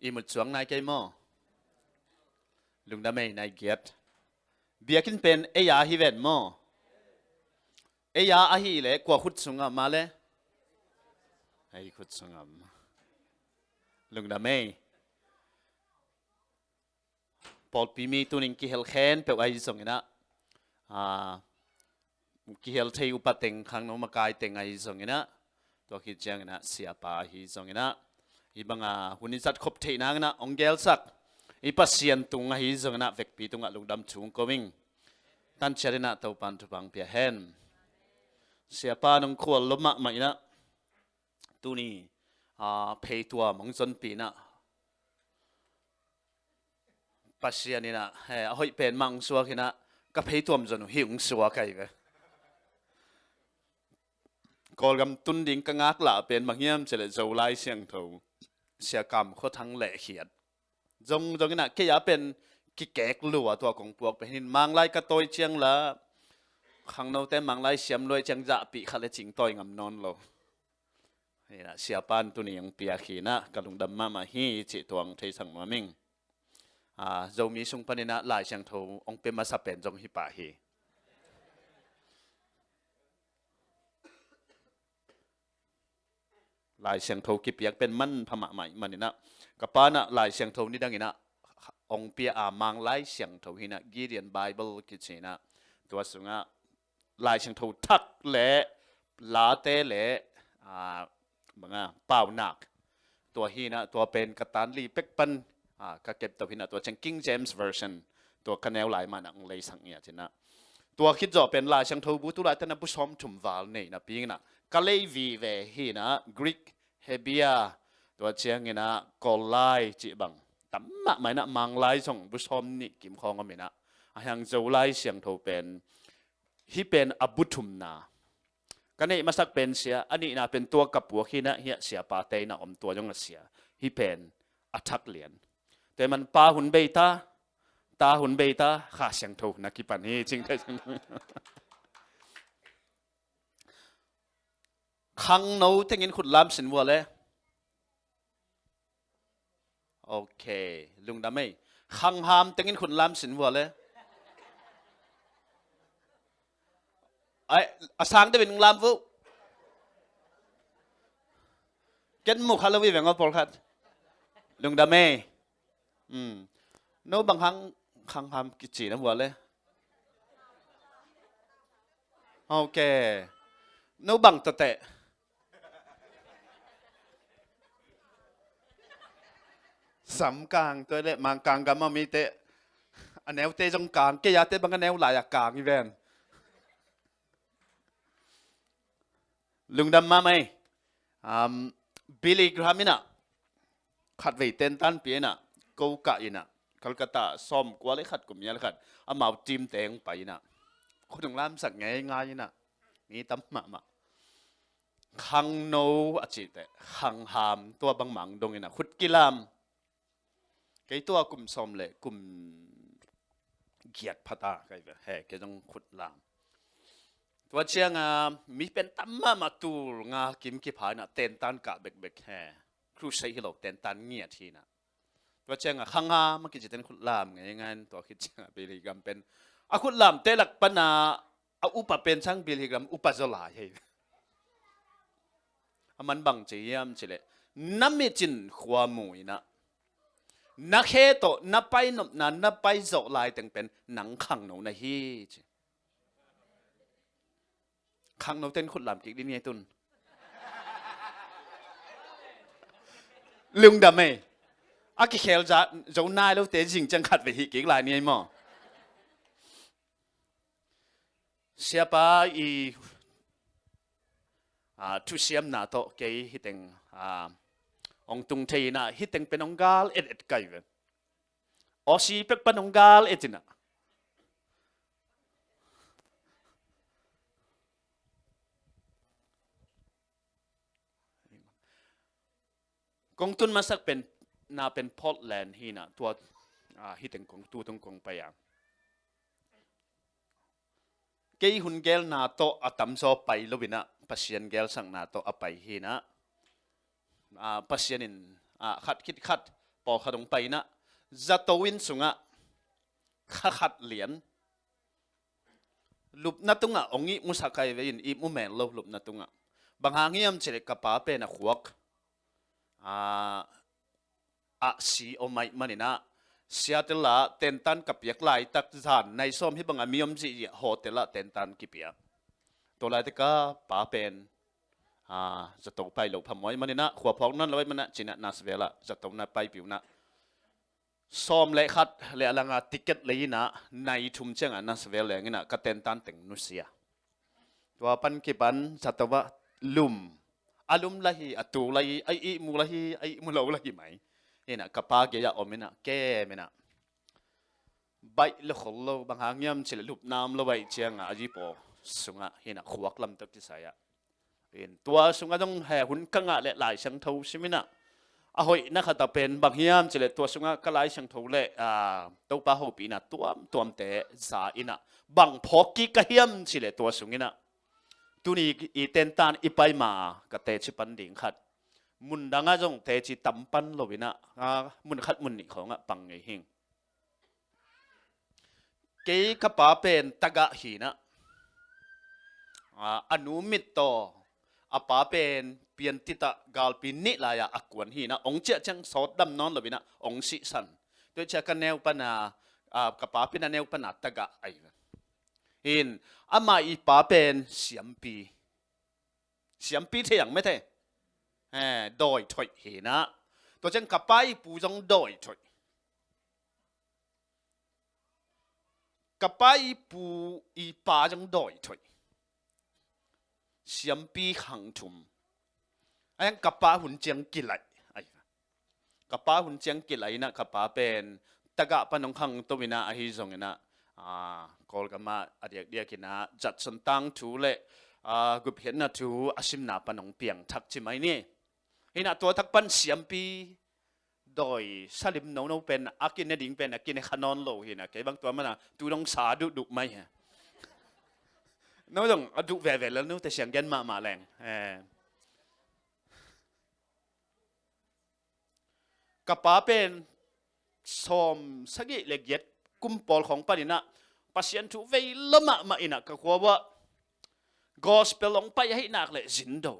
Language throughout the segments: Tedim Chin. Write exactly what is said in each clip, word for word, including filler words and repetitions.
I mut suang nai kei maw? Lungdam ei, nai giat. Biakinn pen ei a hi ven maw? Ei a ahih leh kua khut sungah mah le? Ei khut sungah. Lungdam ei. Pawlpi mi tuning kihel khempeuh ahi zonginah, a, kihel thei upa teng, khangno makai teng ahi zonginah, tua khit cianginah siapa ahi zonginah, hih banga hun i zat khop theih nanginah hong gelsak i Pasian tung ahi zonginah vekpi tungah lungdam thu ko ing. Tanciatinah Topan thupha pia hen. Siapa nong khual lo mahmah inah tuni, a, pheituam hong zonpih inah Pasian inah, he, a hoih pen mah hong suak inah, ka pheituam zon uh hih hong suak ahi ve. Kawlgam tun ding ka ngaklah pen bang hiam cih leh Zolai Siangtho, Sia Kam Khua Thang lehkhiat. Zong, zong inah kei a pen kikek lua tua kong puak pen hin Manglai ka tawi ciang la, khangnote Manglai siam luai ciang zahpih khat le cing tawi ngam nawn lo. Hinah, siapa in tuni hong piak hinah, ka lungdam mahmah hi cih tua hong theisak nuam ing. A, Zomi sung paninah Lai Siangtho hong pia masa pen zong hi pah hi. Lai Siangtho kipiak pen manpha mahmah ih maninah, ka panah Lai Siangtho nidanginah hong pia a, Manglai Siangtho hinah, Gideon Bible kicinah, tua sungah Lai Siangtho thak le late le, a, banga, paunak, tua hinah, tua pen ka tanli pek pan, a, ka kepto hinah, tua ciang King James Version, tua ka neu lai manah hong leisak ngiat hinah. Tua khit zawh pen Lai Siangtho bu tu laitena bu sawmthum val nei napi inah ka lei vive hinah, Greek, Hebia, tua cianginah Kawllai cih bang tam mahmah inah, Manglai zong bu sawmnih kim khawng om inah, a hiang Zolai Siangtho pen hih pen a bu thumna. Ka neih masak pen sia, a nihna pen tua ka puak hinah, hiah siapate inah om tua zong a sia. Hih pen a thak lian. Tua man pa hun bei ta, ta hun bei ta, Kha Siangtho na kipan hi cing thei. Khangno tengin khut lam sin vua le. Ok, lungdam ei. Khangham tengin khut lam sin vua le. Ai, a sang deuhin lam vua. Ken mu kha lo i veng aw pawlkhat. Lungdam ei. Hmm. No bang hang khangham kici na vua le. Ok. No bang tate. Samkang tua le Mangkang gam a mite a neute zong kang, kei ate bang a neu lai a kang i ven. Lungdam mahmah ei. Um, Billy Graham inah khatvei tentan pia inah, ko kah inah, Calcutta sawmkua le khat kum nia le khat, amau team teng pai inah, khut hong lamsak ngeingai inah, mi tam mahmah. Khangno a cihte, khangham tua bangmah hong dong inah khut kilam. Kei tua kum sawm le kum giat phata kai ve, he, kei zong khut lam. Tua cianga mi pen tam mahmah, tul nga kim kipha inah tentan kah bekbek, he. Crusade hi lo, tentan ngiat hi inah. Tua cianga khangham a kici ten khut lam ngeingai in, tua khit cianga Billy Graham pen a khut lamte lak pana a upa pen sang Billy Graham upa zaw lai hi. A man bang ci hiam cih leh, na mit in khua mu inah, na khe tawh na pai nopna na pai zawh laiteng pen nang khangno na hi ci. Khangno ten khut lam kik din ngei tun. Lungdam ei. A kikhel zo nai lote zing ciang khatvei hih kik lai ni ei maw? Siapa i, a, thusiamna tawh kei hiteng, a, hong tung thei inah, hiteng pen hong gal et et kai ve. Aussie pek pan hong gal et inah. Kong tun masak pen, na pen Portland hi inah, tua, a, hiteng kong, tu teng kong pai a. Kei hun gelna tawh a tamzaw pai lo inah, Pasian gelsakna tawh a pai hi inah. A, Pasian in, a, khat khit khat pawlkhat hong pai inah, zato inn sungah kha khat lian lupna tungah hong ihmusak ahi ve in, ihmu mel lo lupna tungah. Bang hang hiam cih leh ka pa pen a khuak ah, ah si om ahih maninah, Seattle ah tentan ka piak laitak zan nai sawm hih bangah mi om zihziah hotel ah tentan kipia. Tua laitak a pa pen ah, zato pai loh phamawh ahih maninah, khua phawk nawn lo ahih maninah, cinah Nashville ah zato na paipih unah, sawm le khat le a langa ticket lei inah, nai thum ciangah Nashville leng inah ka tentan teng nusia. Tua pan kipan zato ah lum, a lum la hi, a tu la hi, a ihmu la hi, a ihmu lo la hi mai. Inah ka pa gei-ah om inah, kem inah, baih lo khol lo, bang hang hiam cih leh lupna om lo ahih ciangah, a zipaw sungah hinah khuak lam tawh kisai ah. In tua sungah zong he hun ka ngah leh Lai Siangtho sim inah, a hoihna khat a pen bang hiam cih leh tua sungah ka Lai Siangtho le ah, Topa hopihna tuamtuamte za inah, bang phawk kik ka hiam cih leh tua sung inah, tuni i tentan i pai ma ka teci pan ding khat, mun dangah zong teci tam pan lo inah, ah, mun khat mun nih khawngah pang ngei hing. Kei ka pa pen tagah hinah, ah, a nu mittaw, a pa pen piantit ah galpi nih lai-ah a kuan hinah, hong ciah ciang sawt dam nawn lo inah hong sihsan. Tua ciah ka neu pana, ah, ka pa pen a neu pana tagah ahi ve. In, amah i pa pen siampi, siampi thei ang mete, eh, dawi thoih hinah. Tua ciang ka pa i pu zong dawi thoih. Ka pa i pu i pa zong dawi thoih. Siampi khang thum. A hiang ka pa hun ciang kilaih. Ai. Ka pa hun ciang kilaih inah ka pa pen tagah pan hong khangto inah ahi zong inah, ah, Kawlgam ah a diakdiak inah Judson tangthu le, ah, gupkhiatna thu a simna pan hong piangthak ci mai ni. Hinah tua thak pan siampi dawi salim nono pen a kine ding pen a kine kha nawn lo hinah, kei bang tua mana tu dong sa duhduh mai hi. No dong a duh veve lel, note siang gen mahmah leng. Eh. Ka pa pen sawm sagih le giat kum pawl khawng paninah Pasian thu vei lo mahmah inah ka khua uah gospel hong pai ahih nak leh zindo.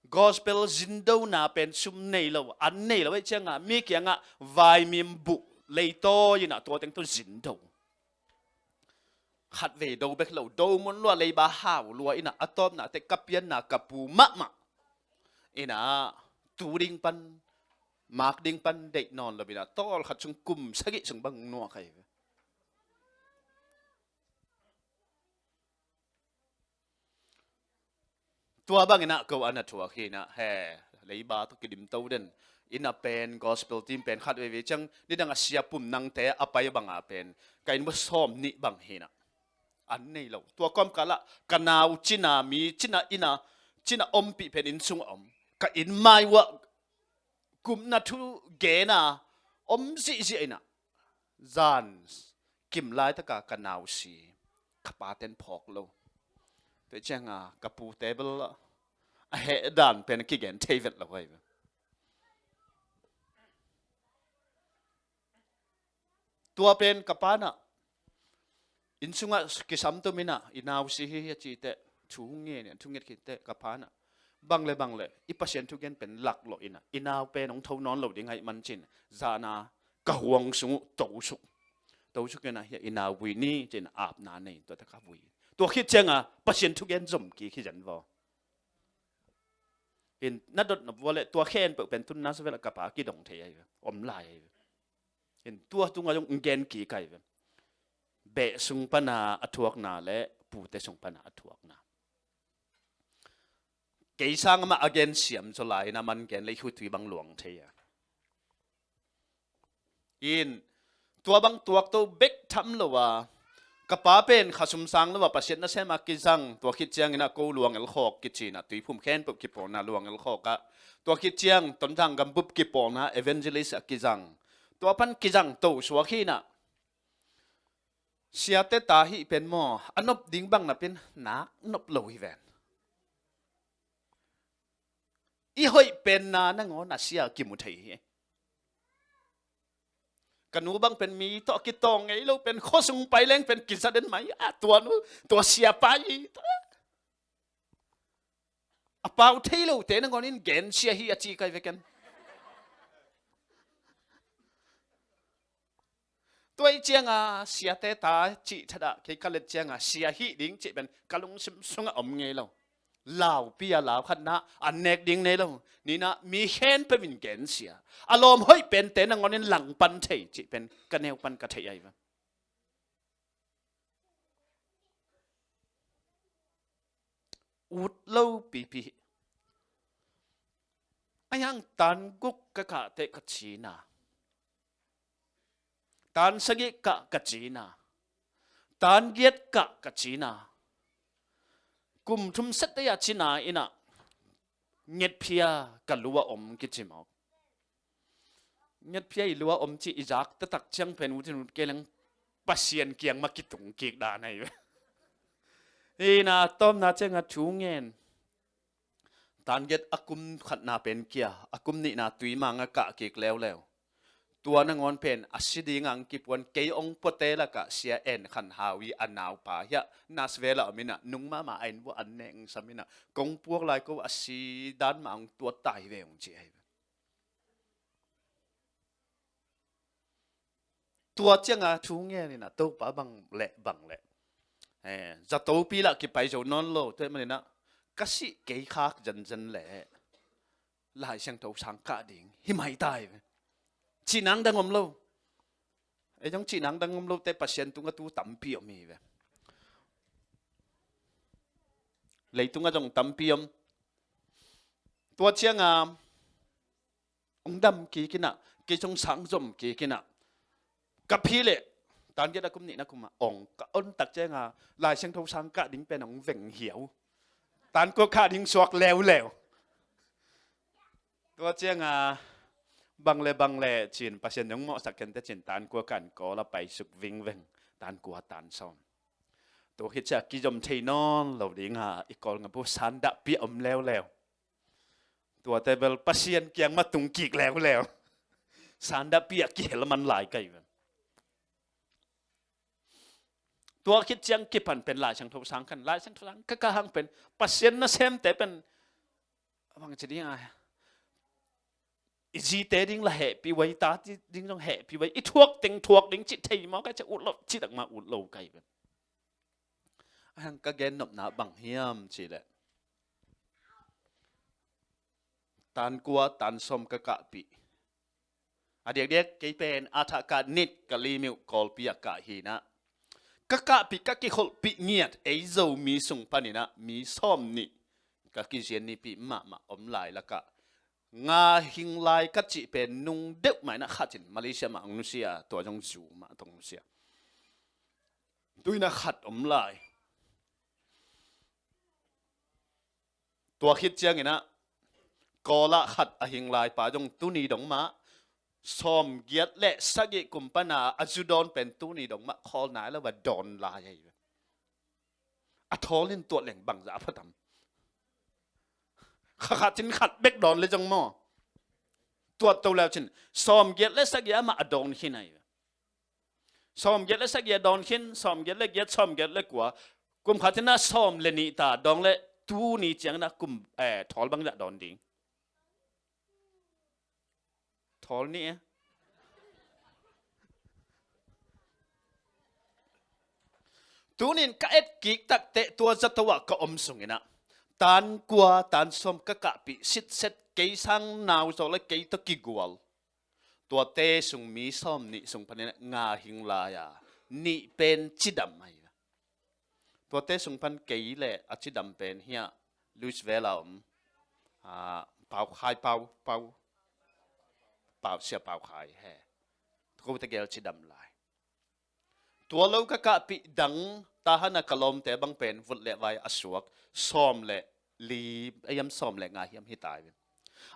Gospel zindona pen sum nei lo, an nei lo ahih ciangah mi kiangah vaimim buh leitawi inah tua teng tawh zindo. Khatvei do bek lo, do mun lua, leiba hau lua inah, a tawpna teh ka pianna ka pu mahmah inah tu ding pan, mak ding pan deih nawn lo inah tawlkhat sung kum sagih sung bang nuak ahi ve. Tua bang inah ko a na thuak hinah, he, leiba tawh kidim to den. Inah pen gospel team pen khat veve ciang nidang a sia pum nangte a pai banga pen ka inn uah sawm nih bang hinah, an nei lo. Tua kawmkalah ka nau cina mi, cina inah, cina ompih pen inn sungah om. Ka inn mai uah gupna thu gena om zihziah inah, zan kim laitaka ka nau si, ka paten phawk lo. Tua cianga ka pute bel a heh dan pen a kigen thei vet lo ahi ve. Tua pen ka panah inn sungah kisam tum inah, i nau si hi hi a citeh, thu ngen in thu nget khitteh ka panah, bang le bang le i Pasian thugen pen laklawh inah, i nau pen hong tho nawn lo ding ahih man cin, zana ka huang sung uh tosuk, tosuk inah, hia i nau vui ni cin, apna nei, tua taka vui. Tua khit cianga Pasian thugen zom kik hi zen vaw. In na dot na vua le tua khen peuh pen tunna sa vela ka pa kidong thei ahi ve, om lai ahi ve. In tua tunga zong gen kik ahi ve. Beh sung pana a thuakna le pute sung pana a thuakna. Kei sang amah a gen siam zaw lai in a man gen le i khutui bang luang thei a. In tua bang tuak to bek tham lo a, ka pa pen khasum sang lo a Pasian nasem a kizang, tua khit ciangin a ko luang el khawk kici in a, tuiphum khempeuh kipawlna luang el khawk ah, tua khit ciang Tonzang gambup kipawlna evangelist a kizang. Tua pan kizang to suak hi in a, siate ta hih pen maw, a nop ding bang na pen nak nop lo hi ven. hoih penna nangawn a sia kimu thei hi. Ka nu bang pen mi tawh a kitawng ngei lo pen khuasung pai leng pen kiza den mai a, tua nu, tua siapa hi. A pau thei lote nangawn in gensia hi a ci kai veken. Tua ih cianga siate ta cih thadah kei ka let cianga sia hih ding cih pen ka lungsim sungah om ngei lo. Laupi a lau khatna an nek ding nei lo. Nina mi khen peuh in gensia. A lawm hoih pente nangawn in langpan thei cih pen ka neu pan ka theih ahi va. Ut lo pipi. A yang tan guk ka kah teh ka cina. Tan sagih kah ka cina. Tan giat kah ka cina. Kum thum set teh a cina ina ngetphia ka lua om kici mawk. Ngetphia i lua om ci i zak taktak ciang pen utin ut kei leng Pasian kiang ma kitung kik dan ahi. Ina tawmna cianga thu ngen. Tan giat a kum khatna pen kia, a kum nihna tui manga kah kik leuleu. Tua nangawn pen a si dinga ang kipuan kei ong puate lakah sia en khan hau i a naupa hiah nas vela om ina nung mama a in vua an neng sam ina kong puak lai ko a si dan ma ang tua tai ve ong ci ahi. Tua cianga thu ngen ina Topa bang leh bang leh. Eh, zatopi lah kipai zo nawn lo tua manina ka sih kei khak zanzan leh Lai Siangtho sang kah ding hi mai tai ve. Cihnang dang om lo. Ei zong cihnang dang om lo te Pasian tunga tu tampi om hi ve. Leitunga zong tampi om. Tua cianga ong dam kikina kei zong sang zom kikina ka phi leh tan giat a kum nihna kuma ong ka on tak cianga Lai Siangtho sang kah ding pen ong veng hiau. Tan kua kah ding suak leuleu. Tua cianga bang le bang le cin Pasian zong mawhsak kente cin tan kua kan kawl a paisuk vingveng tan kua tan sawm. Tua khit cia kizom thei nawn lo dinga i kawl nga bu sandah piah om leuleu. Tuate bel Pasian kiang ma tung kik leuleu. Sandah piah kihel man lai kai bel. Tua khit ciang kipan pen Lai Siangtho sang khan Lai Siangtho sang ka ka hang pen Pasian nasemte pen bang ci ding a i zite ding la hehpih vai, ta ding zong hehpih vai, i thuak teng thuak ding cih thei maw ka cia ut lo cih tak ma ut lo kai pen. A hang ka gen nopna bang hiam cih leh tan kua tan sawm ka kahpih. A diakdiak kei pen a thah ka nit ka limeuh kawlpi a kah hinah ka kahpih ka kikholhpih ngiat ei Zomi sung paninah mi sawm nih ka kizian nipih mahmah om lai lakah nga hing lai ka cih pen nung deuh mah inah khat in Malaysia mah ang nusia, tua zong zu mah tong nusia. Tuinah khat om lai. Tua khit cianginah kawlah khat a hing lai pa zong tuni dong mah sawm giat le sagih kum pana a zu dawn pen tuni dong mah khawl nai lo va dawn lai ahi. A thawl in tuat leng bangzah a phatam. Kha khat cin khat bek dawn le zong maw tuat to leu cin sawm giat le sagih amah a dawn khin ahi. Sawm giat le sagih a dawn khin, sawm giat le giat, sawm giat le kua. Kum khat inah sawm le nih ta dawng le tuni cianginah kum, eh, thawl bangzah dawn ding. Thawl nih e. Tunin ka et kik takteh tua zato ah ka om sunginah tan kua tan sawm ka kahpih sitset kei sang nau zawh le kei tawh kigual. Tuate sung mi sawm nih sung panin nga hing lai-a nih pen cidam ahi. Tuate sung pan kei le a cidam pen hiah Louisville a om, ah, Pau Khai, Pau, Pau, Pau, Sia Pau Khai he. Kote gel cidam lai. Tua lo ka kahpih dang tahana ka lawmte bang pen vut le vai a suak sawm le li a hiam sawm le nga hiam hi tai.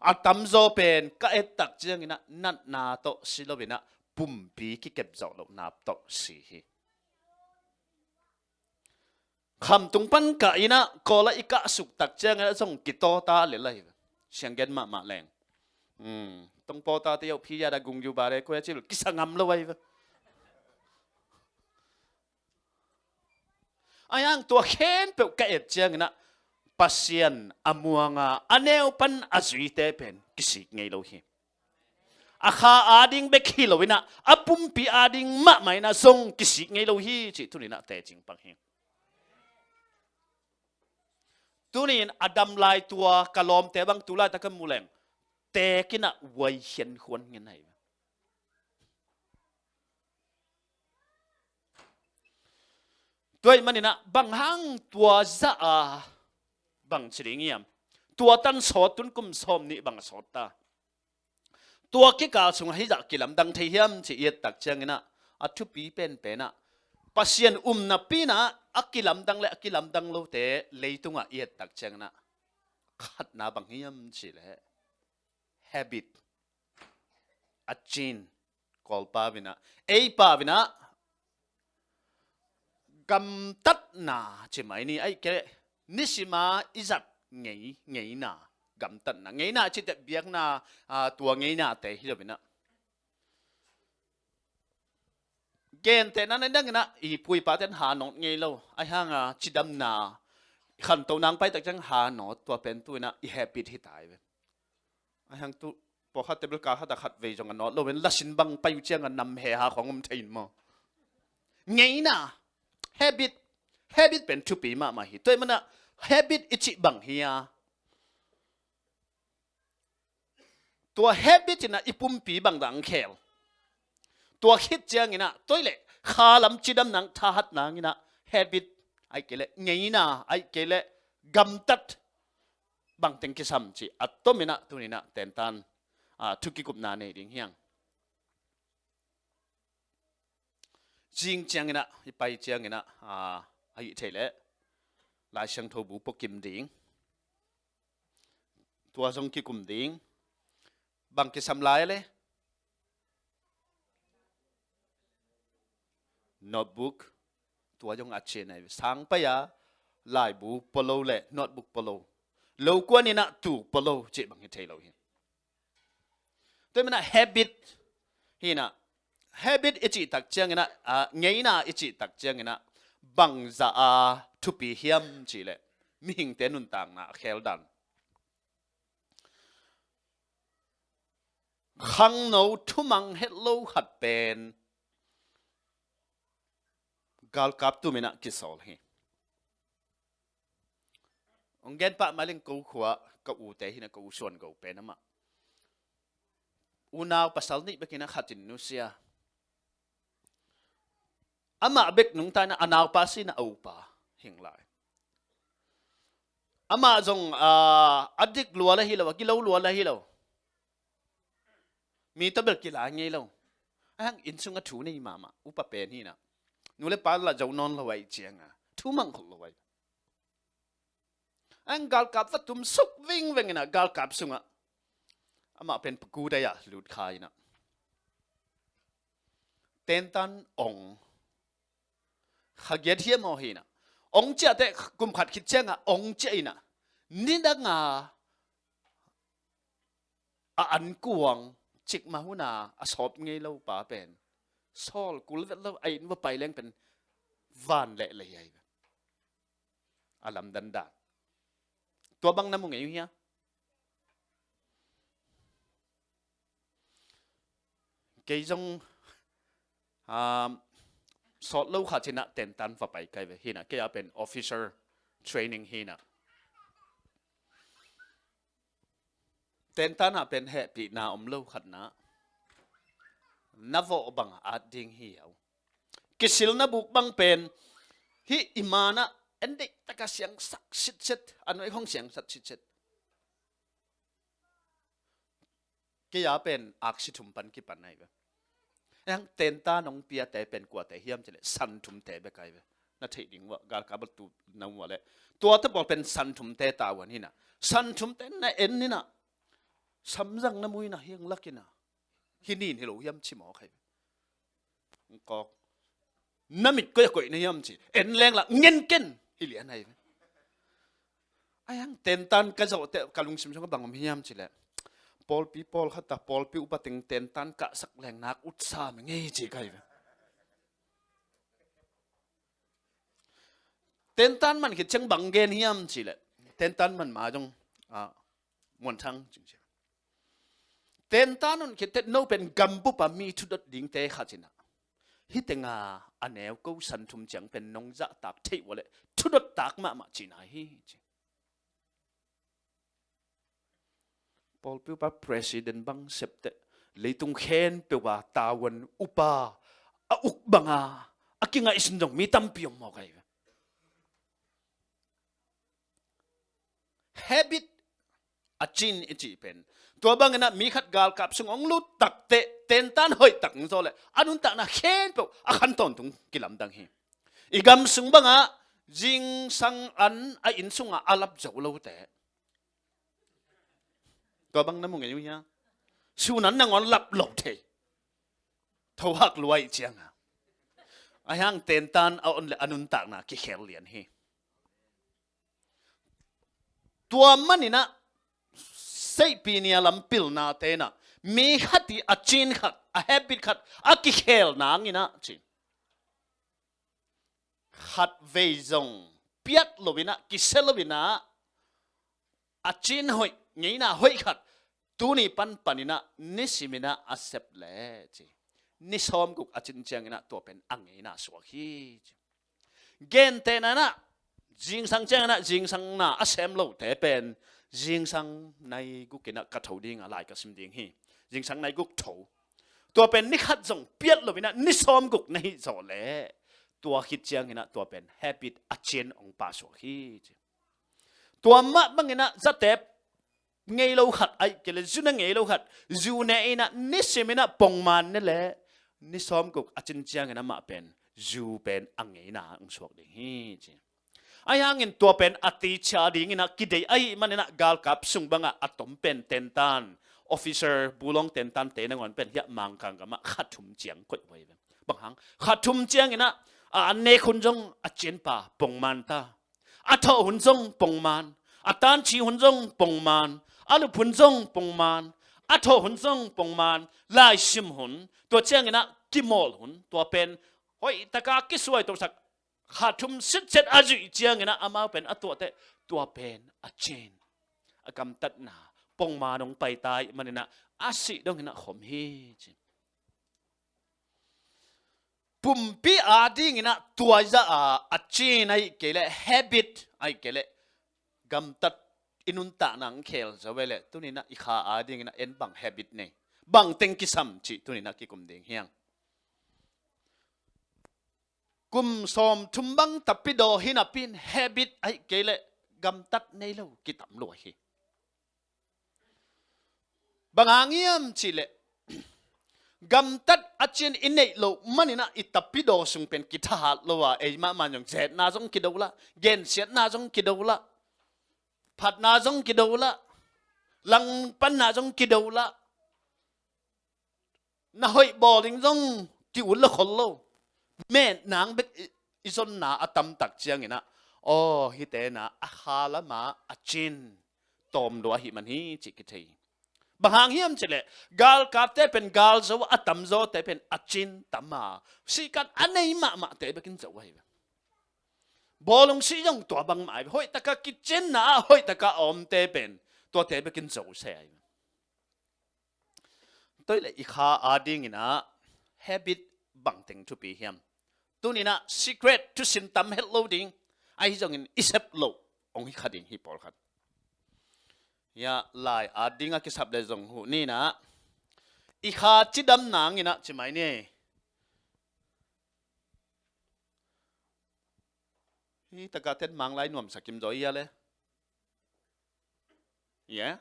A tamzaw pen ka et tak cianginah natna tawh si loinah pumpi kikep zawh loh nap tawh si hi. Khamtung pan kah inah kawlah i kah suk tak cianginah zong kitaw ta le lai. Siang gen mahmah leng. Hmm. Tongpaw tate yoh phi yada gung yu bare ko ya cil kisa ngam lo ai ve. Ai ang tua khempeuh ka et ciangin ah Pasian a muanga a neu pan a zuite pen kisik ngei lo hi. A kha ading bek hi lo in ah a pumpi ading mahmah in ah zong kisik ngei lo hi cih tuni in ah tecing pang hi. Tuni in a dam lai tua ka lawmte bang tu laitak ka mu leng tek in ah uai hian huan ngen ai. Tua ahih manin ah bang hang tua zah a bang ci ding hiam? Tua tan sawt tun kum sawm nih bang a sawt ta. Tua kikal sungah hih zah kilamdang thei hiam ci i et tak ciangin ah a thupi penpen ah Pasian um napi in ah a kilamdang le a kilamdang lote leitungah i et tak ciangin ah khatna bang hiam cih leh habit, a cin, Kawlpau in ah, eipau in ah gamtatna ci mai ni, ahih kei leh nisima i zat ngei, ngeina, gamtatna, ngeina cih teh biakna, ah, tua ngeinate hi lo in ah. Gentehna na dang in ah i pu i pate'n ha nawt ngei lo, ahih hang a cidamna, khantohna hong pai tak ciang ha nawt, tua pen tu in ah i habit hi ta ai ve. Ahih hang tu pawlkhat table kal khat ah khat vei zong a nawt lo in lasin bang pai uh ciang a nam he ha khong um thei in maw? Ngeina, habit, habit pen thupi mahmah hi. Tua ahih manin ah habit i cih bang hi a, tua habit in ah i pumpi bang dah hong khel? Tua khit ciangin ah tua ahih leh khalam cidamna hong thahat nangin ah habit, ahih kei leh ngeina, ahih kei leh gamtat bang teng kisam cih a tom in ah tuni in ah tentan, ah, thu kikupna nei ding hi hang. Zing ciangin ah, i pai ciangin ah, ah, ahih theih leh Lai Siangtho bu pua kim ding. Tua zong kikum ding. Bang kisam lai le? Notebook. Tua zong a cin ai ve. Sang pai a laibu pua lo le notebook pua lo, lo kuan in ah tu pua lo cih bang hi thei lo hi. Tua ahih manin ah habit hi in ah, habit i cih tak ciangin ah, ah, ngeina i cih tak ciangin ah bangzah a thupi hiam cih leh mihingte nuntakna a khel dan. Khangno thumang het lo khat pen galkap tum in ah kisawl hi. Hong gen pah mai leng ko khua ka ute hi in ah ka u Suan Go pen amah unau pasal nih bek in ah khat in nusia. Amah bek nungta in ah a naupa si in ah a upa hing lai. Amah zong, ah, a dik lua le hi lo, a gilo lua le hi lo. Mi tawh bel kila ngei lo. Ahih hang inn sungah thu nei mahmah, upa pen hi in ah. Nu le pa la zo nawn lo ahih ciangin thu mang khol lo ai. Ahih hang galkap va tum suk vingveng in ah galkap sungah amah pen paku dai ah lut kha in ah. Tentan ong kha giat hiam aw hi in ah. Ong ciah teh kum khat khit ciangah ong ciah in ah. Nidang a a ankuang cikmah hun a a sawp ngei lo pa pen sawl kul vet lo a inn va pai leng pen van leh lei ai ve. A lamdang dan. Tua bang na mu ngei uh hia? Kei zong, um, sawt lo khat in ah tentan va pai kai ve hi in ah, kei a pen officer training hi in ah. Tentan ah pen hehpihna om lo khatna. Na vawh bang a at ding hi au. Kisilna buk bang pen hih i man ah en deih taka siangsak sitset, a nuai khong siangsak sitset. Kei a pen aksi thum pan kipan ai ve. Ahih hang tentan hong piate pen kuate hiam cih leh san thumte bek ai ve. Na theih ding uh ah galkap a tu na uh ah leh tua te pawl pen san thumte tavuan hi in ah. San thumte na en in ah. Samzang na mu in ah hiang lak in ah. Hi nin hi lo hiam ci mawk ai ve. Kawk. Na mit koih a koih na hiam ci. En leng lah ngen ken hi lian ai ve. Ahi hang tentan ka zawh teh ka lungsim sungah bang om hiam cih leh, pawlpi pawlkhat ah pawlpi upa teng tentan kahsak leng nak utsa mah ngei ci ka hi ve. Tentan man khit ciang bang gen hiam cih leh, tentan man ma zong, ah, muanthang cing cia. Tentan hong khit teh no pen gambup ah mi thudot dingte khat ci-in ah, hih teng a a neu ko san thum ciang pen nong zahtak theih uh leh thudot tak mahmah cihna hi ci. Pawlpi upa president bang sep teh leitung khempeuh a tavuan upa a uk bang a a kingaihsun zong mi tampi om mawk ahi ve. Habit a cin i cih pen, tua bangin ah mi khat galkap sung hong lut tak teh tentan hoih tak hong zawh leh a nuntakna khempeuh a khan tawntung kilamdang hi. I gam sung bangah zingsang an a inn sungah a lap zo lote, tua bang na mu ngei uh hia? Sun an nangawn lap lo thei. Thohak lua ih cianga ahi hang tentan a on leh a nuntakna kikhel lian hi. Tua manin ah seihpi nia lam pilnate in ah mi khat ih a cin khat, a habit khat a kikhel nangin ah cin, khatvei zong piat loin ah, kisia loin ah, a cin hoih, ngeina hoih khat tuni panpanin ah nisimin ah a sep leh ci, ni sawmguk a cin ciangin ah tua pen a ngeina suak hi ci. Gentehna in ah, zingsang ciangin ah zingsang na a sem lote pen zingsang nai gukin ah ka tho ding a, lai ka sim ding hi. Zingsang nai guk tho. Tua pen ni khat zong piat loin ah ni sawmguk na hih zawh leh tua khit ciangin ah tua pen habit a cin hong pasuak hi ci. Tua mah bangin ah zatep ngei lo khat, ahih kei leh zu ne ngei lo khat zu ne in ah nisimin ah pongman ne leh ni sawmguk a cin ciangin amah pen zu pen a ngeina hong suak ding hi ci. Ahi hangin tua pen a ticia dingin ah kideih ahih manin ah galkap sung bangah a tom pen tentan, officer bulawng tentante nangawn pen hiah Mangkang gamah kha thum ciang koih uh ahi ve. Bang hang, kha thum ciangin ah a an nek hun zong a cinpa pongman ta, a thawh hun zong pongman, a tanci hun zong pongman, a lup hun zong pongman, a thawh hun zong pongman, laisim hun, tua ciangin ah kimawl hun, tua pen hoih taka kisuaitawhsak, kha thum sitset a zuih ciangin ah amau pen a tuah teh tua pen a cin, a gamtatna pongman hong pai ta ahih manin ah a sih dongin ah khom hi ci. Pumpi adingin ah tua zah a a cin ahih kei leh habit ahih kei leh gamtat i nuntakna hong khel zo ve leh tunin ah i kha adingin ah en bang habit nei, bang teng kisam cih tunin ah kikum ding hiang. Kum sawmthum bang tapidaw hi napi in habit ahih kei leh gamtat nei lo kitam lua hi. Bang hang hiam cih leh gamtat a cin i neih loh manin ah i tapidaw sung pen kithahat lo a, ei mahmah zong zetna zong kido lah, gensiatna zong kido lah, phatna zong kido lah, langpanna zong kido lah, na hoih bawl ding zong ki-ut lo khol lo. Metnang bek i, i zonna a tamtak ciangin ah, aw, hihte in ah a kha lamah a cin tawm lua ahih man hi cih kithei. Bang hang hiam cih leh galkapte pen galzo a tamzawte pen a cin tam a, sihkan a nei mahmahte bekin zo ahi ve. Bawlung sih zong tua bangmah ahi ve. Hoih taka kicinna ah hoih taka a omte pen tuate bekin zo se ahi ve. Tua leh i kha adingin ah habit bangteng thupi hiam? Tunin ah secret thusin tam het lo ding, ahi zongin i sep loh hong hi kha ding hi pawlkhat. Hiah lai ading a kisap leh zong huh ni in ah, i kha cidam nangin ah ci mai ni. Hih taka ten Mang lai nuamsa kim zaw hi a leh. Yeah?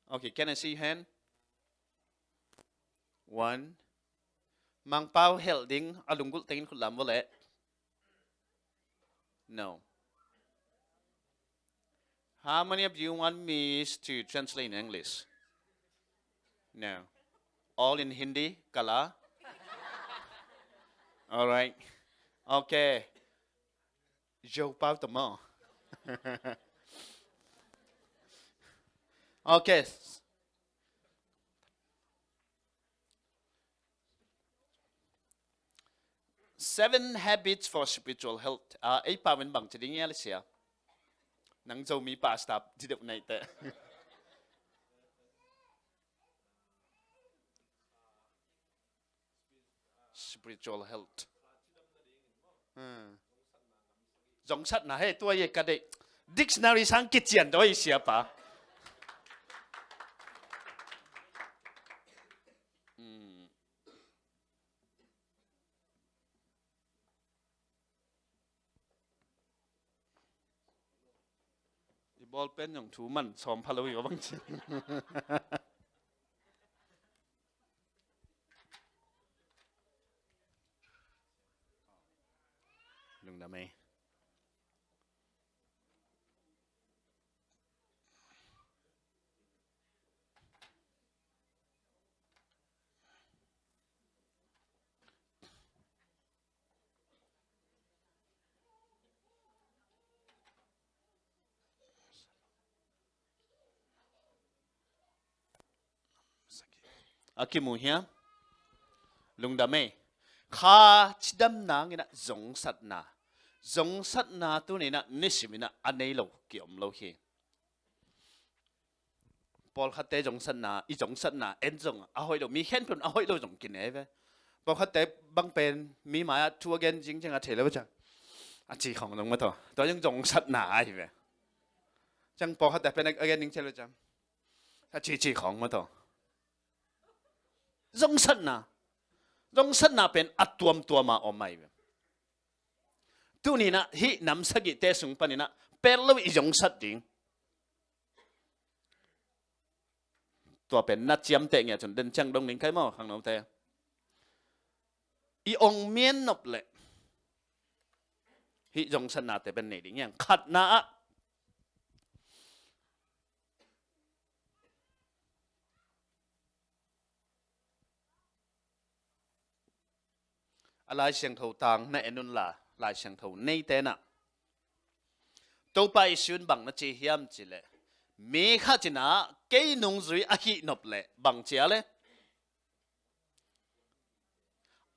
Okay, can I see your hand? One. Mangpau helh ding a lunggulh tengin khut lam vua leh. No. How many of you want me to translate in English? No. All in Hindi, kala? All right. Okay. Zopau tamaw. Ok. Seven Habits for Spiritual Health. Ah, ei pau in bang ci ding hiam, Sia? Nang Zomi pastor ci deuh na hih teh. Spiritual health. Hmm. Zongsatna, hei, tua hi ka deih. Dictionary sang kician dawi, Siapa. Hmm. I ball pen zong thu man sawm pha lo hi, aw, bang ci. Lungdam ei. A kimu hiam? Lungdam ei. Kha cidam nang in ah zongsatna. Zongsatna tuni in ah nisim in ah a nei lo ki om lo hi. Pawlkhatte zongsatna, i zongsatna en zong a hoih lo, mi khempeuh in a hoih lo zong kinei ve. Pawlkhatte bang pen mi mai-ah thu a gen zing ciang a thei lo ciang a ci khawng zong maw taw. Tua zong zongsatna ahi ve. Ciang pawlkhatte pen a gen ding thei lo ciang a ci ci khawng maw taw. Zongsatna. Zongsatna pen a tuamtuam a om ahi ve. Tuni in ah hih nam sagihte sung panin ah pel lo i zongsat ding. Tua pen na ciamteh ngiat cun den ciang dong ding kai maw, khangnote. I ong mian nop leh hih zongsatnate pen nei ding hiang. Khatna ah, a Lai Siangtho tang na en unla, Lai Siangtho neite in ah Topa Jesu in bang na ci hiam cih leh, mi khat in ah kei nungzui a hih nop leh bang ci a leh,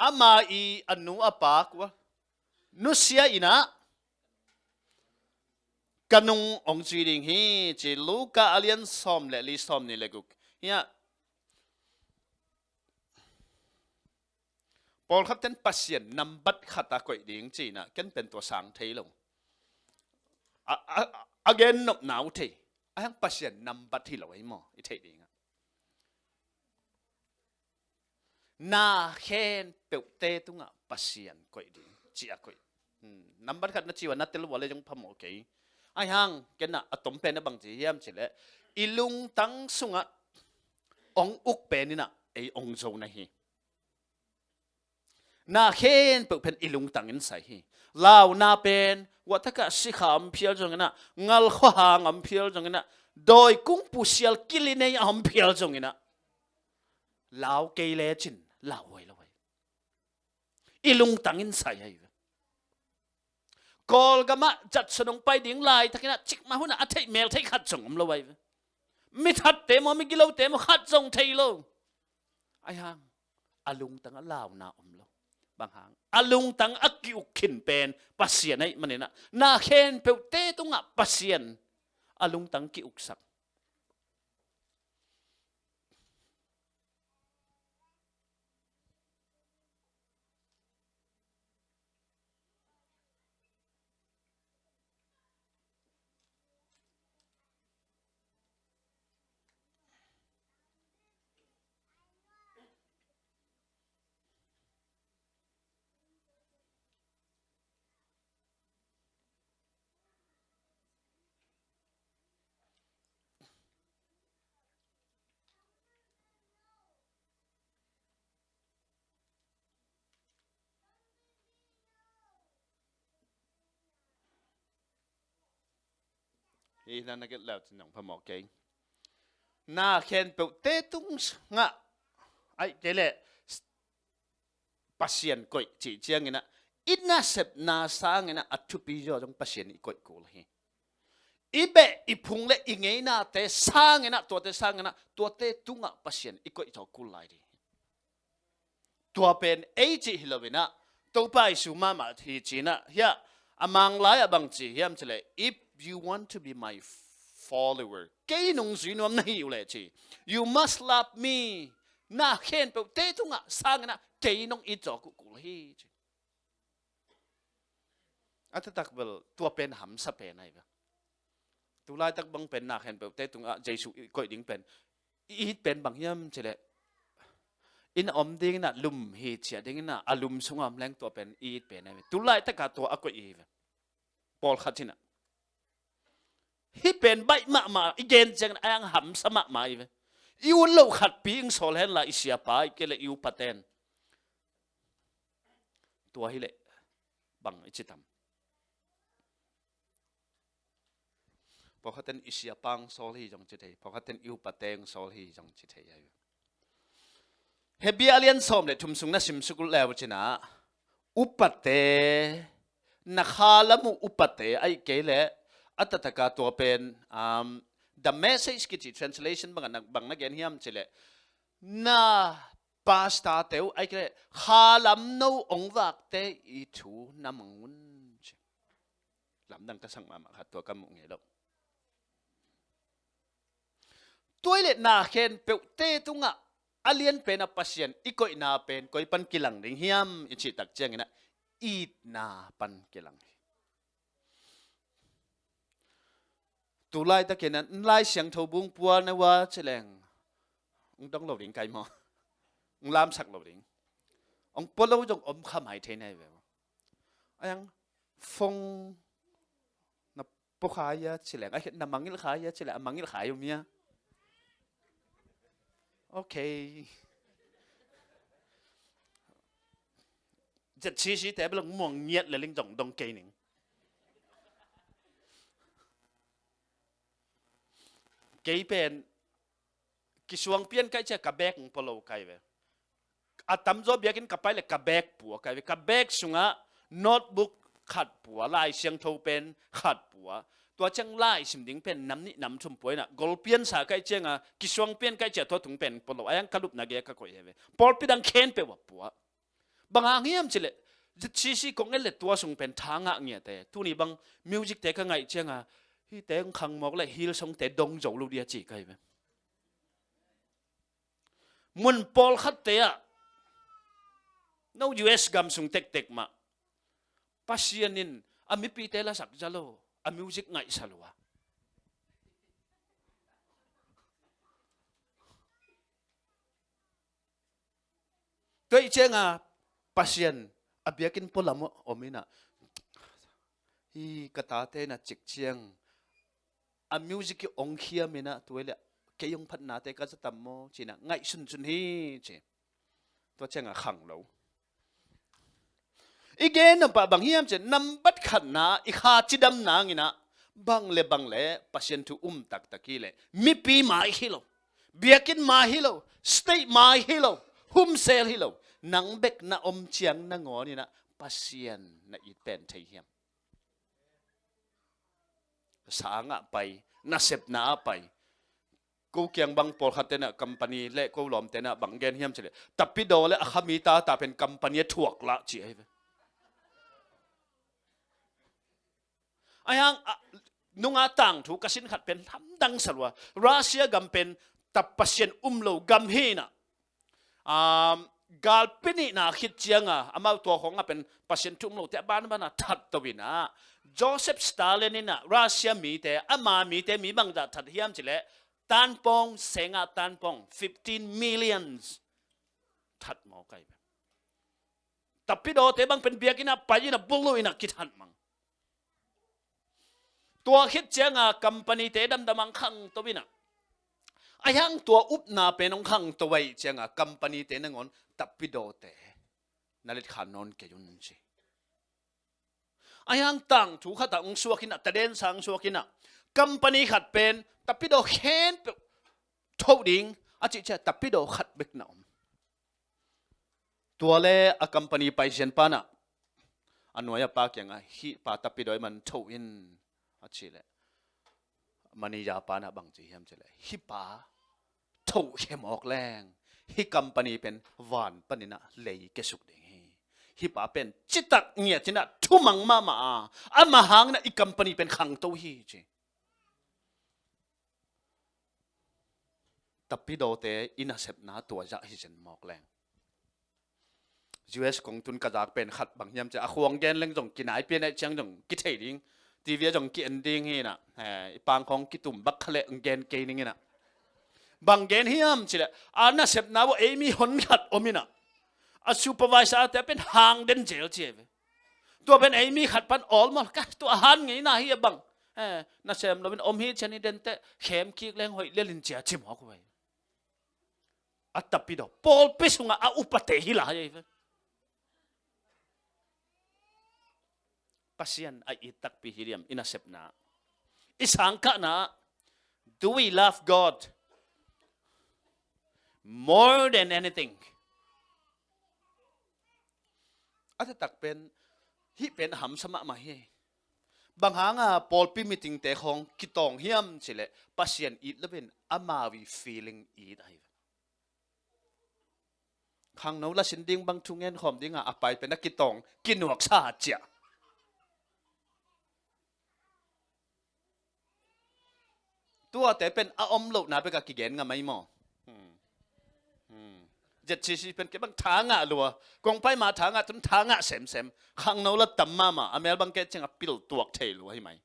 ama i a nu a pa kua nusia in ah ka nung ong zui ding hi, ci. Luka a lian sawm le li, sawm nih le guk. Hiah pawlkhat ten Pasian nambat khat a koih ding ci-in ah ken pen tua sang thei lo. A, a, a gen nopna uh thei. A hiang Pasian nambat hi lo ahi maw, i theih dingah. Na khempeuhte tungah Pasian koih ding, ci a koih. Hmm, nambat khat na ci uh a na tel uh a le zong phamawh kei. Ahi hang, ken ah a tom pen a bang ci hiam cih leh, i lungtang sungah ong uk pen in ah ei ong zo na hi. Na khempeuh pen i lungtang in sai hi. Launa pen, wah takah sikha om phial zongin ah, ngal khuahang om phial zongin ah, dawi kung pusial kili nei a om phial zongin ah, lau kei lecin lauhuai lo hi. I lungtang in sai ahi ve. Kawlgamah Judson hong pai ding laitakin ah cikmah hunah a theih mel theih khat zong om lo ahi ve. Mi thatte maw, mi gilote maw, khat zong thei lo. Ahi hang a lungtangah launa om lo. Bang hang? A lungtang a ki-uk khin pen Pasian ahih manin ah, na khempeuhte tungah Pasian a lungtang ki-uksak. Hi na na gelh leu cin zong phamawh kei. Na khempeuhte tungah, ahih kei leh Pasian koih cih ciangin ah, i nasepna sangin ah a thupi zaw zong Pasian i koih kul hi. i beh, i phung le i ngeinate sanginah, tuate sanginah, tuate tungah Pasian i koih tawh kul lai ding. Tua pen ei cih hi loinah, Topa Jesu mahmah hi cinah, hiah a Mang lai-ah bang ci hiam cileh, "If you want to be my follower, kei nungzui nuam na hi uh leh," ci, "you must love me." Na khempeuhte tungah sanginah kei nong it zawk uh kul hi, ci. A taktak bel tua pen hamsa pen ahi ve. Tulaitak bang pen na khempeuhte tungah Jesu i koih ding pen, i it pen bang hiam cileh, inn a om dinginah lum hi ciah dinginah a lum sungah om leng tua pen i it pen ahi ve. Tulaitakah tua a koih i hi ve. Pawlkhat inah hih pen baih mahmah, i gen ciangin a ang hamsa mahmah i ve. I ut loh khatpi ing sawl henla, i siapa, i kei le i upaten. Tua hileh bang i ci tam? Pawlkhaten i siapa ing sawl hi zong ci thei, pawlkhaten i upate ing sawl hi zong ci thei ahi ve. Hebrew a lian sawm le thum sung na simsuk uh leu cinah, upate, na khalam uh upate, ahih kei leh a taktakah tua pen, um, The Message kici translation bangah na, bang na gen hiam cileh, na pastorte uh, ahih kei leh khalam no ong vakte i thu na mang un, ci. Lamdang ka sak mahmah khat tua ka muh ngei lo. Tua i le na khempeuhte tungah a lianpen a Pasian i koihna pen koi pan kilang ding hiam i cihtak cianginah itna pan kilang hi. Tulaitakinah Lai Siangtho bung pual na ua cileng ong dong lo ding kai maw? Ong lamsak lo ding. Ong pua lo zong om kha mai thei nai ve maw? Ayang fong na pua kha ia cileng, a na mangilh kha ia cileng, a mangilh kha ia mia. Okay. ZCC te bel muang ngiat le ling zong dong kei ning. Kei pen kisuang pian kai cia ka bag ong pua lo kai ve. A tamzaw biakinn ka pai le ka bag pua kai ve. Ka bag sungah notebook khat pua, Lai Siangtho pen khat pua. Tua ciang Lai sim ding pen nam nih nam thum pua inah, gol piansa kai cianga kisuang pian kai cia tua tung pen pua lo. Ayang ka lupna gei ka koih hi ve. Pawlpi dang khempeuh ah pua. Bang hang hiam cileh, ZCC kong en le tua sung pen tha ngah ngiate. Tuni bang music te ka ngaih cianga hihte ong khang mawk le Hillsong te dong zo lo dia ci kai ve. Mun pawlkhatte ah, no U S gam sung tektek mah, Pasian in a mipite lasak za lo, a music ngaihsa lo a. Tua i cianga Pasian a biakinn pualam om inah, hi ka tate na cik ciang a music i ong khiam inah, tua i le kei ong phatnate ka za tam maw cinah ngaihsun sun hi ci. Tua cianga khang lo. I gen nampah bang hiam ciah, nambat khatna i kha cidam nanginah bang le bang le Pasian thu um taktak hi leh mipi mai hi lo, biakinn mai hi lo, state mai hi lo, humsel hi lo, nang bek na om ciang nangawninah Pasian na it pen thei hiam? Sangah pai, nasepna ah pai. Ko kiang bang pawlkhat tenah company le ko lawm tenah bang gen hiam cileh, tapidaw le a khami tata pen company a thuak lah ci ahi ve. Ahi hang a, nunga tangthu ka sin khat pen lamdang salua, Russia gam pen tap Pasian um lo gam hinah, um, galpi nihna khit cianga amau tua khawngah pen Pasian thu um lote a banbana that to inah, Joseph Stalin inah Russia mite, ama mite mi bangzah that hiam cileh, tanpawng, sengah tanpawng fifteen millions that mawk ahi ve. Tapidawte bang pen biakinnah pai inah bulu inah kithat mang. Tua khit cianga companyte damdam ang khangto inah, ahi hang tua upna pen hong khangto ahi cianga companyte nangawn tapidawte na letkhan nawn kei un ci. Ahi hang tangthu khatah hong suak inah, tadensa hong suak inah, company khat pen tapidaw khempeuh thoh ding a cih ciah tapidaw khat bek na om. Tua le a company paisian panah a nuai a pa kiangah, hih pa tapidaw i man thoh in a cih leh, Manager pa in ah bang ci hiam cih leh, hih pa thohkhe mawk leng hih company pen van panin ah lei kiasuk ding hi. Hih pa pen citak ngiat in ah thumang mahmah a, amah hangin ah i company pen khangto hi ci. Tapidawte i nasepna tua zah hi zen mawk leng. U S kong tun ka zak pen khat bang hiam cih leh, a khuang gen leng zong kinai pian ahih ciang zong kithei ding, T V ah zong ki-en ding hi in ah, eh, i pang khawng kitum bak kha leh gen kei ning in ah. Bang gen hiam cih leh, a nasepna uah ei mi hon khat om in ah, a supervisor te pen hang den zel ci hi ve. Tua pen ei mi khat pan awlmawl, ka tua hang ngeina hi a bang, eh, nasem loin om hi ci a, ni den teh khem kik leng hoih lel in ci a ci mawk uh hi. A tapidaw pawlpi sungah a upate hi lai hi ve. Pasian a it takpi hi diam i nasepna, i sangkahna? Do we love God more than anything? A taktak pen hih pen a hamsa mahmah hi. Bang hanga pawlpi meeting te khawng kitawng hiam cih leh, Pasian it loin amau i feeling it ahi ve. Khangno lasin ding bang thungen khawm dinga a pai pen a kitawng kinuaksa ciah. Tuate pen a om lohna bek a kigen ngam ahi maw? Hmm. Hmm. Z C C pen kei bang tha ngah lua. Kong pai ma tha ngah, tun tha ngah semsem. Khangno la tam mahmah. A mel bang kei ciang a pil tuak thei lua hi mai.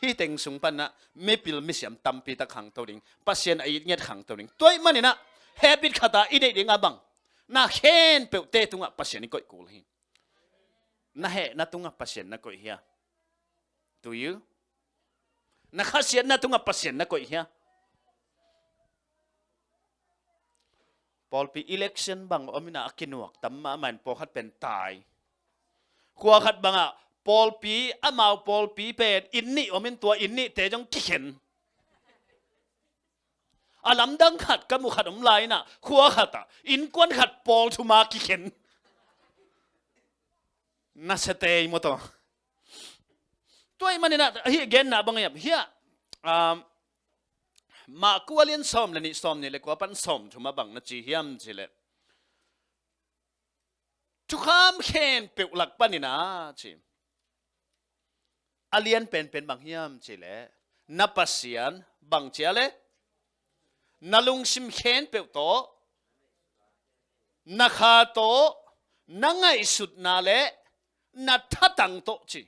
Hih teng sung panah mipil misiam tampi tak khangto ding, Pasian a it ngiat khangto ding. Tua ahih maninah habit khatah i neih dingah bang, na khempeuhte tungah Pasian i koih kul hi. Na hehna tungah Pasian na koih hia? Do you? Na khasiatna tungah Pasian na koih hia? Pawlpi election bang om inah a kinuak tam mahmah in pawlkhat pen tai. Khua khat bangah pawlpi, amau pawlpi pen inn nih om in tua inn nihte zong kikhen. A lamdang khat ka mu khat om lai inah khua khatah innkuan khat pawl thuma kikhen. Na sa tei maw taw. Tua ahih maninah hih genna bang hiam? Hiah, um, Marku a lian sawm le nih, sawm nih le kua pan sawm thum ah bang na ci hiam cih leh, thukham khempeuh lak paninah ci. A lian penpen bang hiam cih leh, na Pasian bang cia le, na lungsim khempeuh tawh, na kha tawh, na ngaihsutna le na thatang tawh ci.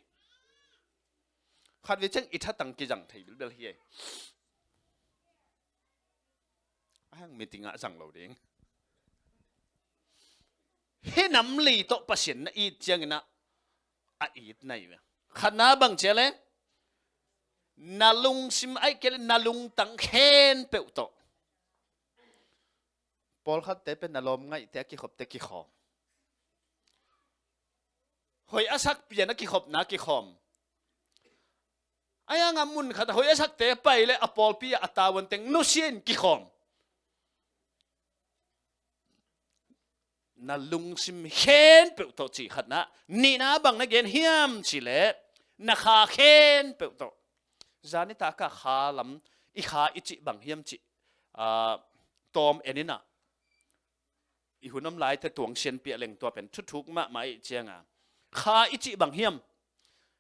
Khatvei ciang i thatang kizang thei bilbel hi ei. A hang meeting ah zang lo ding. Hih nam li tawh Pasian na it cianginah a it na hi ve. Khatna bang cia le, na lungsim ahih kei le na lungtang khempeuh tawh. Pawlkhatte pen na lawm ngaihte a kikhopte kikhawm. Hoih a sak pian a kikhopna kikhawm. A hiangah mun khatah hoih a sakte pai le a pawlpi ah a tavuan teng nusia in kikhawm. Na lungsim khempeuh tawh cih khatna, nihna bang na gen hiam cih leh, na kha khempeuh tawh. Zani taka kha lam, i kha i cih bang hiam cih, ah, tawm en inah. I hun om laite tuang sianpiah leng tua pen thuthuk mahmah ih cianga. Kha i cih bang hiam?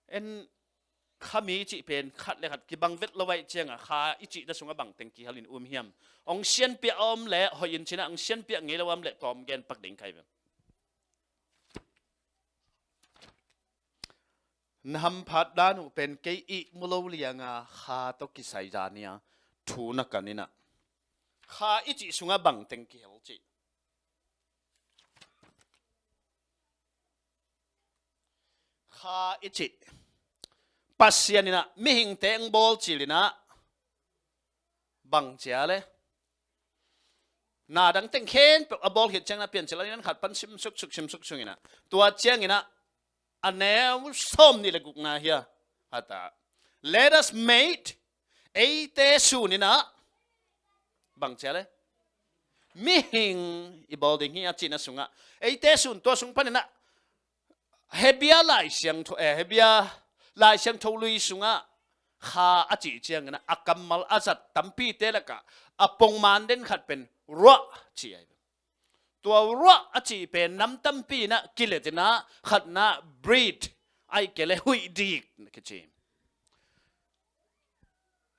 En khami i cih pen khat le khat kibang vet lo ahih cianga kha i cihna sungah bangteng kihalin um hiam? Hong sianpiah a om leh hoih in cinah, hong sianpiah ngei lo a om leh tawm gen pak ding kai ve. Na hamphat dan uh pen kei ih mu lo lianga kha tawh kisai zania thu na kan inah. Kha i cih sungah bangteng kihel cih. Kha i cih. Pasian inah mihingte ang bawl cil inah bang cia le. Na dang teng khempeuh a bawl khit cianginah piancil a lian khat pan sim suksuk, sim suksuk inah. Tua cianginah a neu sawm nih le gukna hia. Hata. Let us make, eite sun inah. Bang cia le. Mihing i bawl ding hi a cihna sungah. Eite sun tua sung paninah. Hebia Lai Siangtho, eh, Hebia Lai Siangtho lui sungah kha a cih ciangin ah a kammal a zat tampite lakah a pongman den khat pen ruah ci ahi. Tua ruah a cih pen nam tampi in ah kilet in ah khatna breathe, ahih kei leh huih dik kici.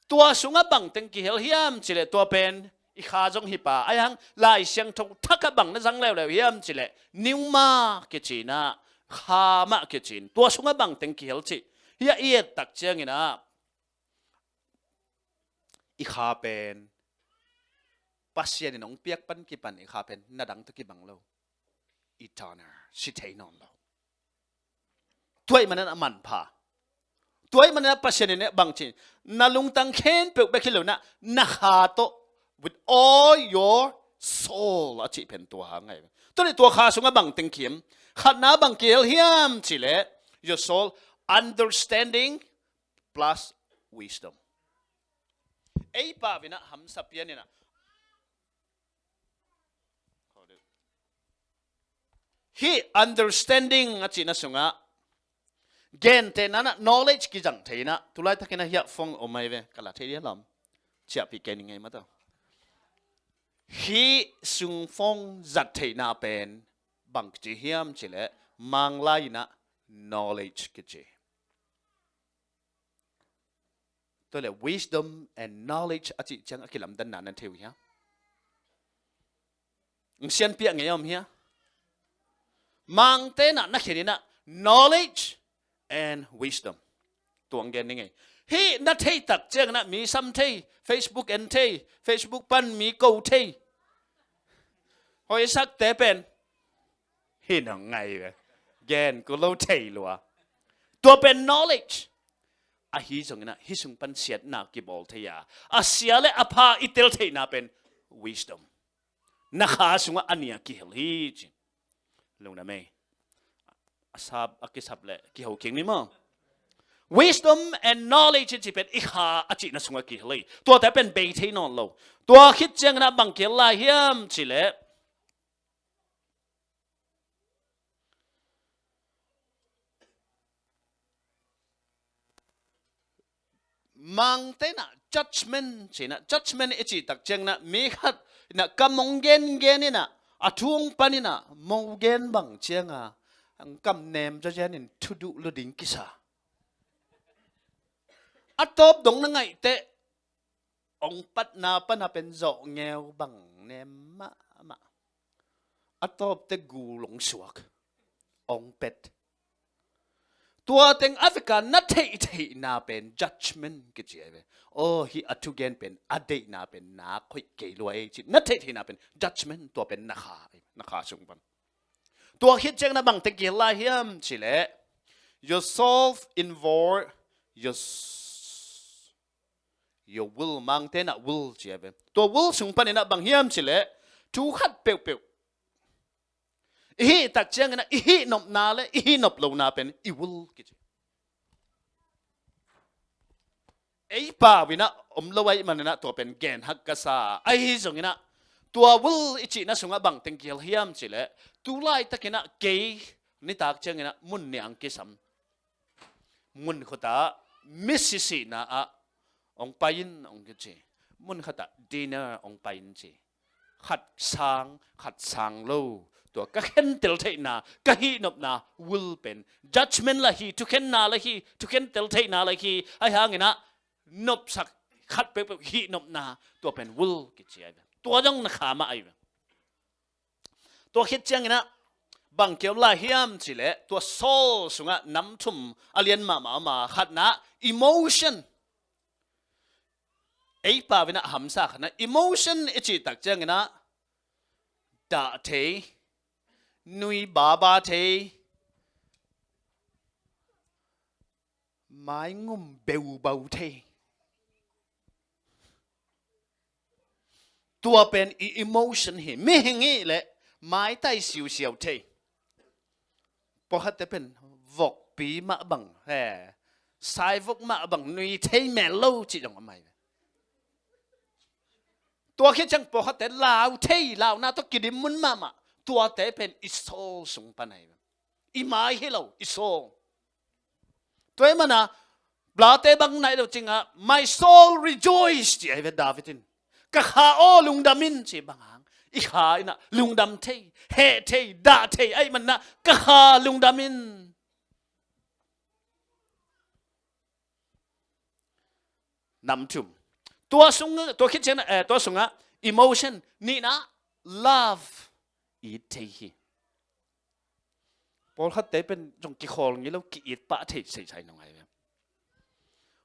Tua sungah bangteng kihel hiam cih leh tua pen i kha zong hi pah a, ahi hang Lai Siangtho thakah bang na zang leuleu hiam cih leh pneuma kici in ah, kha mah kici in. Tua sungah bangteng kihel cih hi a, i et tak ciangin ah i kha pen Pasian in hong piak pan kipan i kha pen na dang tawh kibang lo. Eternal, si thei nawn lo. Tua ahih manin a manpha. Tua ahih manin a Pasian in bang ci, na lungtang khempeuh bek hi lo in ah na kha tawh, with all your soul a cih pen tua hang ahi. Tua leh tua kha sungah bangteng kihel, khatna bang kihel hiam cih leh your soul, understanding plus wisdom. Ei pau in ah hamsa pian in ah hih understanding a cihna sungah gentehna in ah knowledge kizang thei in ah, tu laitakin ah hiah phone om ahi ve, ka la thei dia lam, ciahpih kei ning ei mah tawh. Hih sung phone zat theihna pen bang kici hiam cih leh Manglai in ah knowledge kici. Tua leh wisdom and knowledge a cih ciang a kilamdanna na thei uh hia? Hong sianpiak ngei a om hia? Mangte in ah na khen in ah knowledge and wisdom. Tua hong gen ning ei. Hih na theih tak ciangin ah mi sam thei, Facebook en thei, Facebook pan mi ko thei, hoihsakte pen hi nong ngai ve. Gen kul lo thei lua. Tua pen knowledge. Ahi zongin ah hih sung pan siatna kibawl thei a, a sia leh a pha i tel theihna pen wisdom. Na kha sungah a nih a kihel hi ci. Lungdam ei. A sap, a kisap leh kiho kik ni maw. Wisdom and knowledge i cih pen i kha a cihna sungah kihel hi. Tuate pen bei thei nawn lo. Tua khit ciangin ah bang kihel lai hiam cih leh Mangte in ah judgment ci in ah, judgment i cih tak ciangin ah mi khat in ah kam hong gengen in ah, a thu hong pan in ah, mo gen bang ciang a, hong kam nem zawzen in thu duh lua ding kisa. A tawp dong na ngaih teh, hong patna pan a pen zawh ngeu bang nem mahmah. A tawp teh gul hong suak, hong pet. Tua teng a veka na theihtheihna pen judgment kici ahi ve. Aw, hih a thugen pen a deihna pen nak hoih kei lua ei ci, na theihtheihna pen judgment, tua pen na kha, na kha sung pan. Tua khit ciangin ah bangte kihel lai hiam cih leh, your soul involve your s-, your will, Mangte in ah will ci ahi ve. Tua will sung panin ah bang hiam cih leh, thu khat peuhpeuh i hih tak ciangin ah i hih nopna leh i hih nop lohna pen i will kici. Ei pau in ah om lo ahih manin ah tua pen gen hak ka sa. Ahi zongin ah tua will i cihna sungah bangteng kihel hiam cih leh, tu laitakin ah kei nitak ciangin ah mun nih hong kisam. Mun khat ah misi sihna ah hong pai in hong kici. Mun khat ah dinner hong pai in ci. Khat sang, khat sang lo. Tua ka khentel theihna, ka hih nopna will pen judgment lah hi, thukhenna lah hi, thukhentel theihna lah hi. Ahi hangin ah nopsak khat peuhpeuh hih nopna, tua pen will kici ahi ve. Tua zong na kha mah ahi ve. Tua khit ciangin ah bang kihel lai hiam cih leh, tua soul sungah nam thum a lian mahmah om a, khatna emotion. Ei pau in ah hamsa khatna emotion i cih tak ciangin ah dah thei, nui baba thei, maingum beubau thei. Tua pen i emotion hi. Mihing i hih leh maitai siusiau thei. Pawlkhatte pen vokpi mah bang, he, saivok mah bang nui thei mel lo cih zong om ahi ve. Tua khit ciang pawlkhatte lau thei, launa tawh kidim mun mahmah. Tuate pen i soul sung pan ahi ve. I mai hi lo, i soul. Tua ahih manin ah, Blate bang naih lo cingah, "My soul rejoice," ci ahi ve David in. "Ka kha aw, lungdam in," ci bang hang. I kha in ah lungdam thei, heh thei, dah thei ahih manin ah, "Ka kha lungdam in." Nam thum. Tua sung, tua khit ciang, eh, tua sungah emotion, nihna, love, it thei hi. Pawlkhatte pen zong kikhawl ngei lo, ki-it pah thei seisai nong ai ve.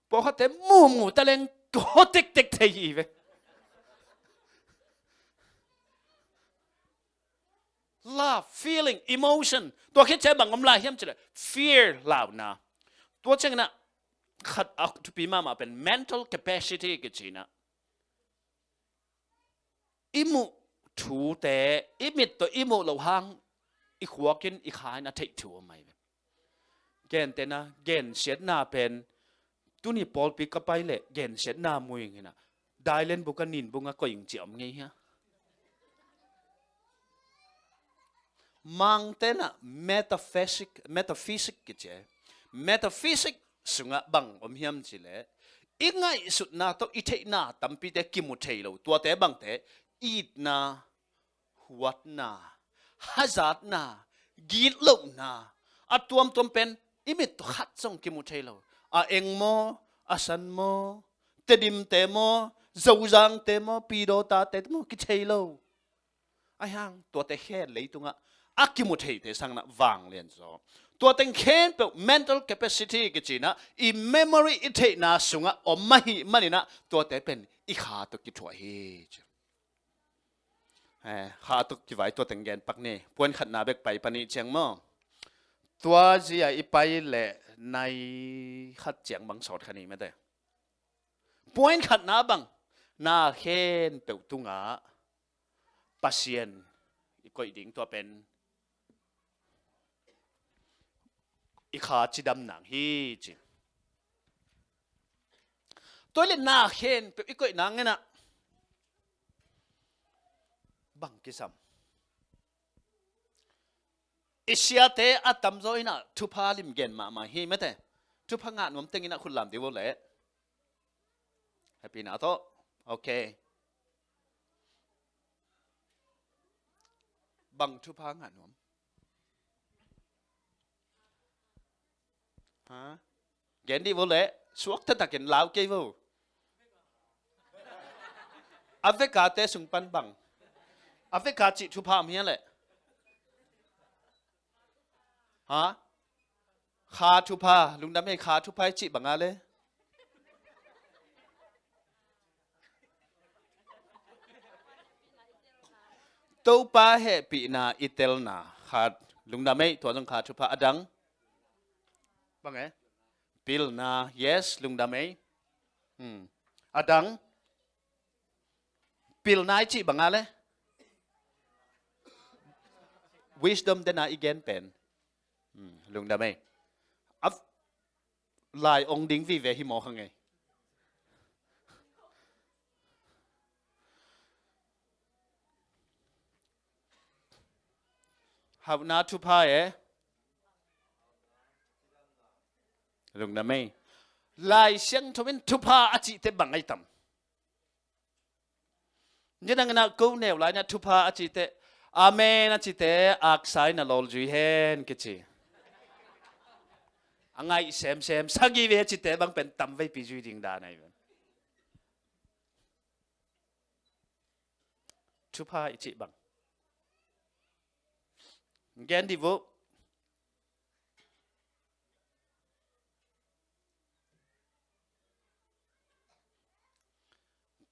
Pawlkhatte mumu taleng kihawh tektek thei hi ve. Love, feeling, emotion. Tua khit ciang bang om lai hiam cih leh fear launa. Tua ciangin ah khat a thupi mahmah pen mental capacity kici in ah, i muh thute, i mit tawh i muh loh hang, i khuak in, i kha in a theih thu om ahi ve. Gentehna, gensiatna pen, tuni pawlpi ka pai leh gensiatna mu ing in ah, Dailen buk a nin bung a koih ing ci om ngei hia? Mangte in ah metaphysic, metaphysic kici e. Metaphysic sungah bang om hiam cih leh, i ngaihsutna tawh i theihna tampite kimu thei lo. Tuate bangte, itna, huatna, hazatna, gitlohna, a tuamtuam pen i mit tawh khat zong kimu thei lo. A eng maw, a san maw, Tedimte maw, Zozangte maw, Pidawtate maw, kithei lo. Ahi hang tuate khen leitungah a kimu theite sangin ah vanglian zaw. Tua teng khempeuh mental capacity kici in ah, i memory, i theihna sungah om ahih manin ah, tuate pen i kha tawh kithuah hi ci. Eh, kha tawh kivai tua teng gen pak ni. Point khatna bek pai pan ni ciang maw. Tua zia i pai leh nai khat ciang bang sawt kha ni mate. Point khatna bang, na khempeuh tungah Pasian i koih ding, tua pen i kha cidam nang hi ci. Tua leh na khempeuh i koih nang in ah bang kisam? I siate a tamzaw in ah thupha lim gen mahmah hi mate. Thupha ngah nuam teng in ah khut lam dih vo leh. Happy na tawh. Okay. Bang thupha ngah nuam? Ha? Gen dih vo leh, suak taktakin lau kei vo. A vekate sung pan bang, a veka cih thupha om hia leh? Ha? Kha thupha, lungdam ei, kha thupha i cih bang a leh? Topa hehpihna i telna, kha, lungdam ei, tua zong kha thupha. A dang? Bang e? Pilna, yes, lungdam ei. Hmm. A dang? Pilna i cih bang a leh? Wisdom dena i gen pen. Hmm, lungdam ei. A, lai ong ding vive hi maw kha ngei. Hauhna thupha e. Lungdam ei. Lai Siangtho in thupha a cihte bang ai tam? Nidang in ah ko neu lai in ah thupha a cihte, amen a cihte, aksa in a lawlzui hen kici. A ngaih semsem, sagih ve a cihte bang pen tamveipi zui ding dan ahi ven. Thupha i cih bang. Gen dih vo.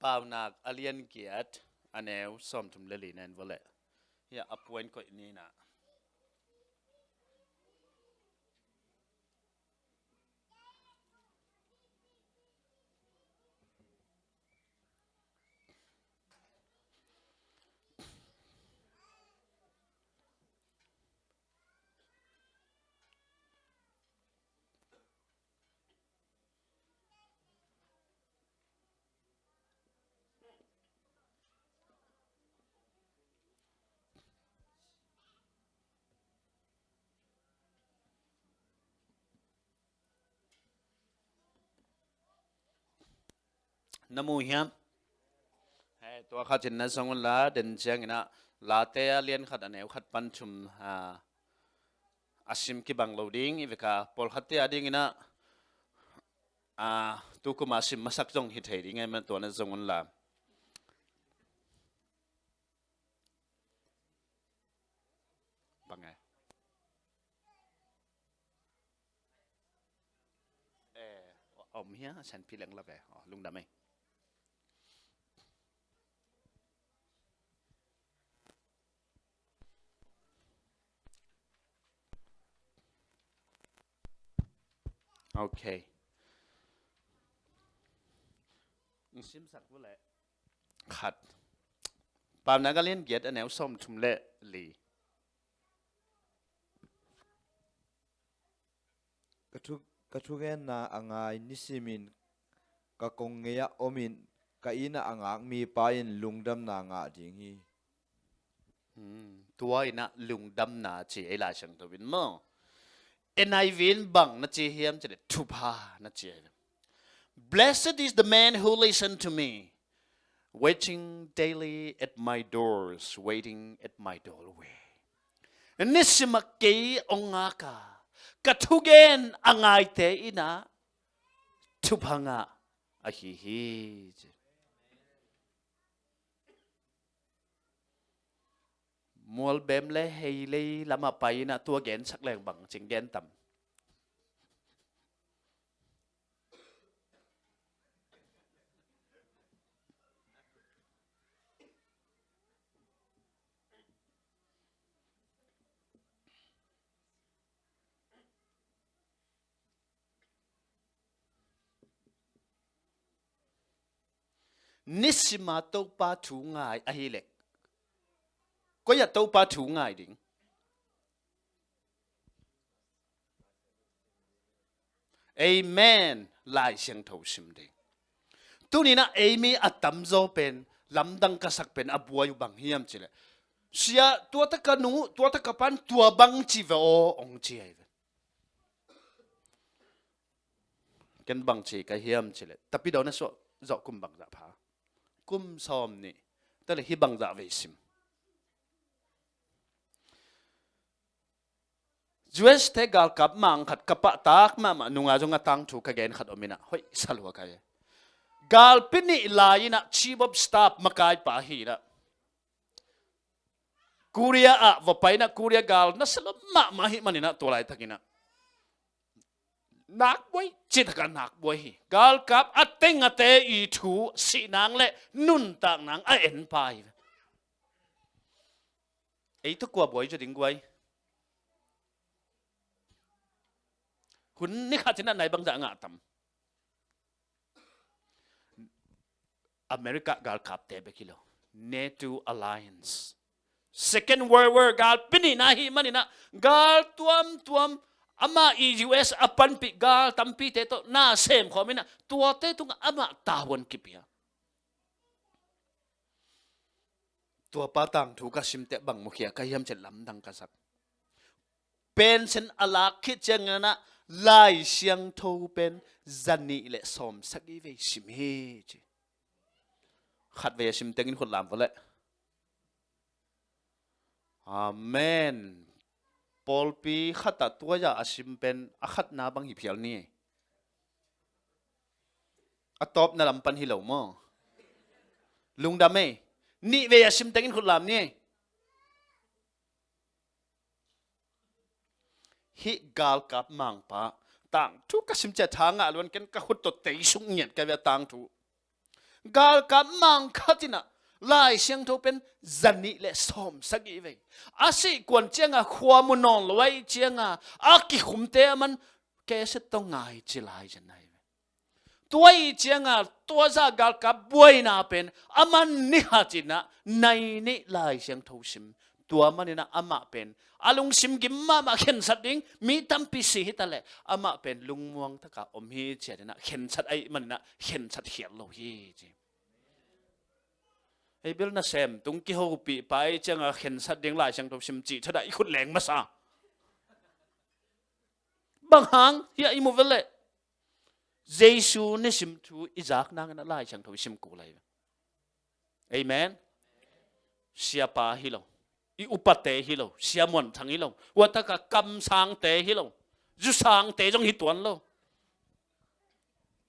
Paunak a lian giat, a neu sawmthum le li nen vo leh. Hia a puan koih ni na. Na mu hiam? He, tua khat in na zong unla, den ciangin ah Late a lian khat a neu khat pan thum, a, a sim kibang lo ding i vek a, pawlkhatte a dingin ah, a, tu kum a sim masak zong hi thei ding a, tua na zong unla. Bang e? Eh, om hia, a sianpi leng la ve. Oh, lungdam e. Ok. Ng simsak vua leh. Khat. Paunak a lian giat a neu sawmthum le li. Ka thu, ka thugenna a ngai nisimin ka kong ngei-ah omin ka innah a ngak mipa in lungdamna ngah ding hi. Hmm, tua innah lungdamna ci ei Lai Siangtho in maw? N I V in bang na ci hiam cih leh thupha na ci ahi ve. Blessed is the man who listen to me, waiting daily at my doors, waiting at my doorway. Nisim a kei hong ngak a, ka thugen a ngaite innah thupha ngah ahi hi. Mualbem le heilei lamah pai innah tua gensak leng bang cing gen tam. Nisima Topa thu ngai ahileh, koi-ah Topa thu ngai ding? Amen. Lai Siangtho sim ding. Tuninah eimi a tamzaw pen lamdang ka sak pen a buai uh bang hiam cileh, sia, tua taka nu, tua taka pan tua bang ci ve aw, ong ci ahi ve. Ken bang ci ka hiam cileh, tapidaw na suah zawh kum bangzah pha? Kum sawm nih. Tale hi bangzah vei sim. U S te galkap mang khat ka pahtak mahmah nunga zong a tangthu ka gen khat om inah, hoih salua ka hi. Galpi nih lai inah chief of staff makaipa hi inah, Korea ah va pai inah, Korea gal na salua mahmah hi maninah tua laitakinah nakbuai, citakah nakbuai hi. Galkap a teng a te i thu sihnang le nuntaknang a enpa hi. Ei tawh kua buai zaw ding guai? Hun ni khat cinah nai bangzah ngah tam? America galkapte bek hi lo. NATO Alliance. Second World War galpi nihna hi maninah gal tuamtuam, amah i U S a panpih gal tampite tawh na semkhawm inah tuate tungah amah tavuan kipia. Tuapa tangthu ka simteh bang mukhia ka hiam ciah lamdang ka sak. Pension a lak khit cianginah Lai Siangtho pen zanih le sawmsagih vei sim hi ci. Khatvei a sim tengin khut lam vawleh. Amen. Pawlpi khatah tuaia a sim pen a khatna bang hi phial ni. A tawpna lam pan hi lo maw? Lungdam ei. Nihvei a sim tengin khut lam ni. Hih galkap mangpa tangthu ka sim ciah tha ngah luan ken ka khut tawh tei suk ngiat ka via tangthu. Galkap mang khat inah Lai Siangtho pen zanih le sawmsagih vei. A sih kuan cianga khua mu nawn lo aih cianga a kikhumte a man keset tawh ngai ci lai zan ahi ve. Tua ih cianga tuaza galkap buaina pen a man nihat inah nai nih Lai Siangtho sim. Tua maninah amah pen a lungsim gim mahmah khensat ding, mi tampi si hitaleh amah pen lungmuang taka om hi ciatinah khensat aih maninah khensat khial lo hi ci. Ei bel nasem tung kihopih pai cianga khensat ding Lai Siangtho sim cih thadah i khut leng masa. Bang hang hiah i mu veleh? Jesu nisim thu i zak nangin a Lai Siangtho i sim kul lai. Amen. Siapa hi lo, i upate hi lo, siamuanthang hi lo, huataka kamsangte hi lo, zusangte zong hi tuan lo.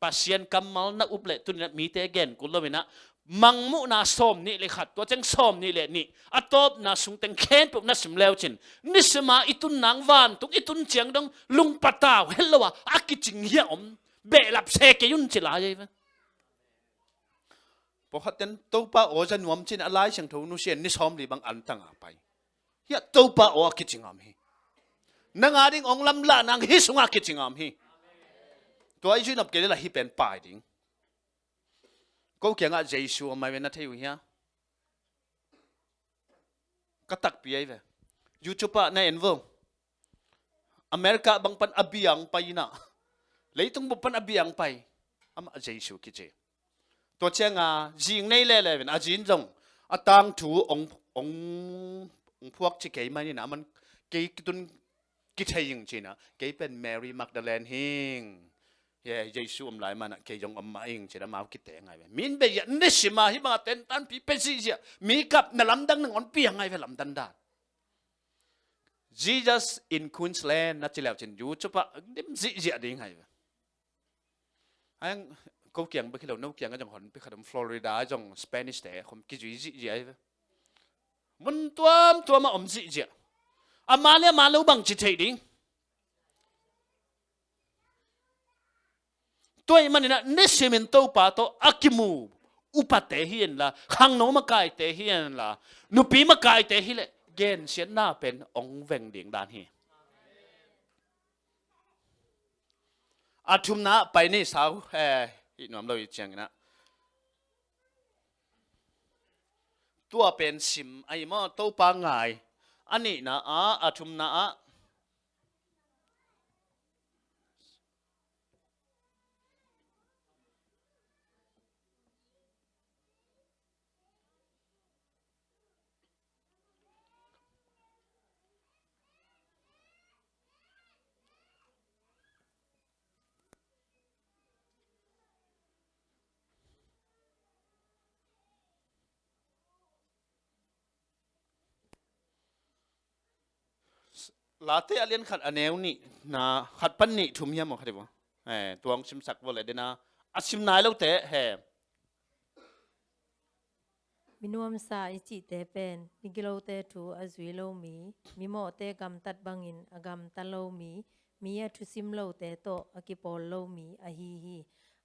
Pasian kammal na up leh tuninah mite gen kul loinah Mangmuhna sawm nih le khat, tua ciang sawm nih le nih a tawpna sungteng khempeuh na sim leucin, nisima i tun nang vantung i tun ciang dong lungpatau het lo a a kicing hi a om, behlap se kei un ci lai ei ve. Pawlkhat ten Topa aw za nuam cin a Lai Siangtho nusia in ni sawmli bang antanga pai. Hiah Topa aw a kicing om hi. Nang a ding ong lamlah nang hi sungah kicing om hi. Tua i zuinop kei le lah hi pen pai ding. Ko kiangah Jesu om mai ve na thei uh hia? Ka takpi ai ve. YouTube ah na en vo. America bang pan a biang pai inah, leitung bup pan a biang pai, amah Jesu kici. Tua cianga zing nei leleu in a zin zong a tangthu ong, ong, ong phuak ci kei mai nina, aman kei kitun kithei ing cina, kei pen Mary Magdalene hing. He, Jesu om lai manah kei zong om mah ing cina, mau kite ngai ve. Min bei ah nisima hi banga tentanpi pe zihziah, mi kap na lamdang nang on pia ngai ve lamdan dan. Jesus in Queensland na ci leu cin YouTube ah dim zihziah ding hai ve. Ai ang, ko kiang bek hi lo, no kiang a zong hon pi khat om, Florida a zong Spanish te khom kizui zihziah hai ve. Mun tuamtuam a om zihziah. Ama le ama lo bang ci thei ding. Tua ih maninah nisimin Topa tawh a kimu upate hi inla, khangno makaite hi inla, nupi makaite hileh gensiatna pen ong veng ding dan hi. A thumna ah pai ni sau, eh, hih nuam lo ih cianginah tua pen sim ahi maw, Topa ngai. A nihna ah, a thumna ah Late a lian khat a neu nih na khat pan nih thum hiam aw khat i bo. Eh, tuang simsak bo le dena a sim nai lote he. Minuamsa i cihte pen migilote thu a zui lo mi, mimawhte gamtat bangin a gamta lo mi, mi a thusim lote tawh a kipawl lo mi ahi hi.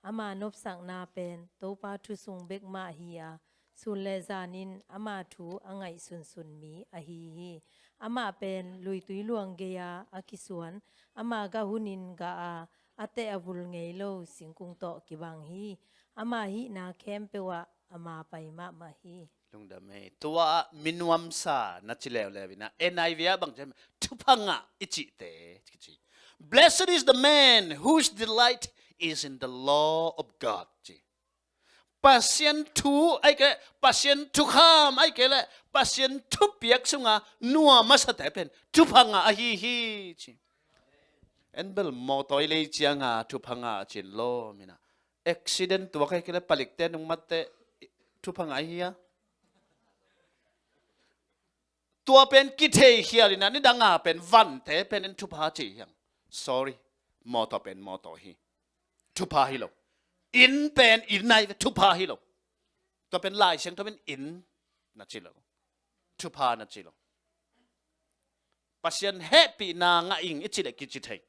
Ama nopsakna pen Topa thu sung bek mah hi a, sun le zanin ama thu a ngaih sunsun mi ahi hi. Amah pen luitui luang gei-a a kisuan, ama gah hunin gah a, a teh a vul ngei lo singkung tawh kibang hi. Ama hihna khempeuh ah ama pai mahmah hi. Lungdam ei. Tua ah minuamsa na ci leuleu inah N I V ah bang ciam, thupha ngah i cihte kici. Blessed is the man whose delight is in the law of God, ci. Pasian thu ai kei leh, Pasian thukham ai kei leh, Pasian thupiak sunga nuam a sate pen thupha ngah ahi hi, ci. En bel mawtaw i lei cianga thupha ngah cin lawm inah. Accident tuak ai kei leh palikte nungmatte thupha ngah ahi a. Tua pen kithei khial inah nidanga pen vante pen en thupha ci hiang. Sorry, mawtaw pen mawtaw hi. Thupha hi lo. Inn pen inn nai ve, thupha hi lo. Tua pen Lai Siangtho in inn na ci lo. Thupha na ci lo. Pasian hehpihna ngah ing i cih leh kici thei.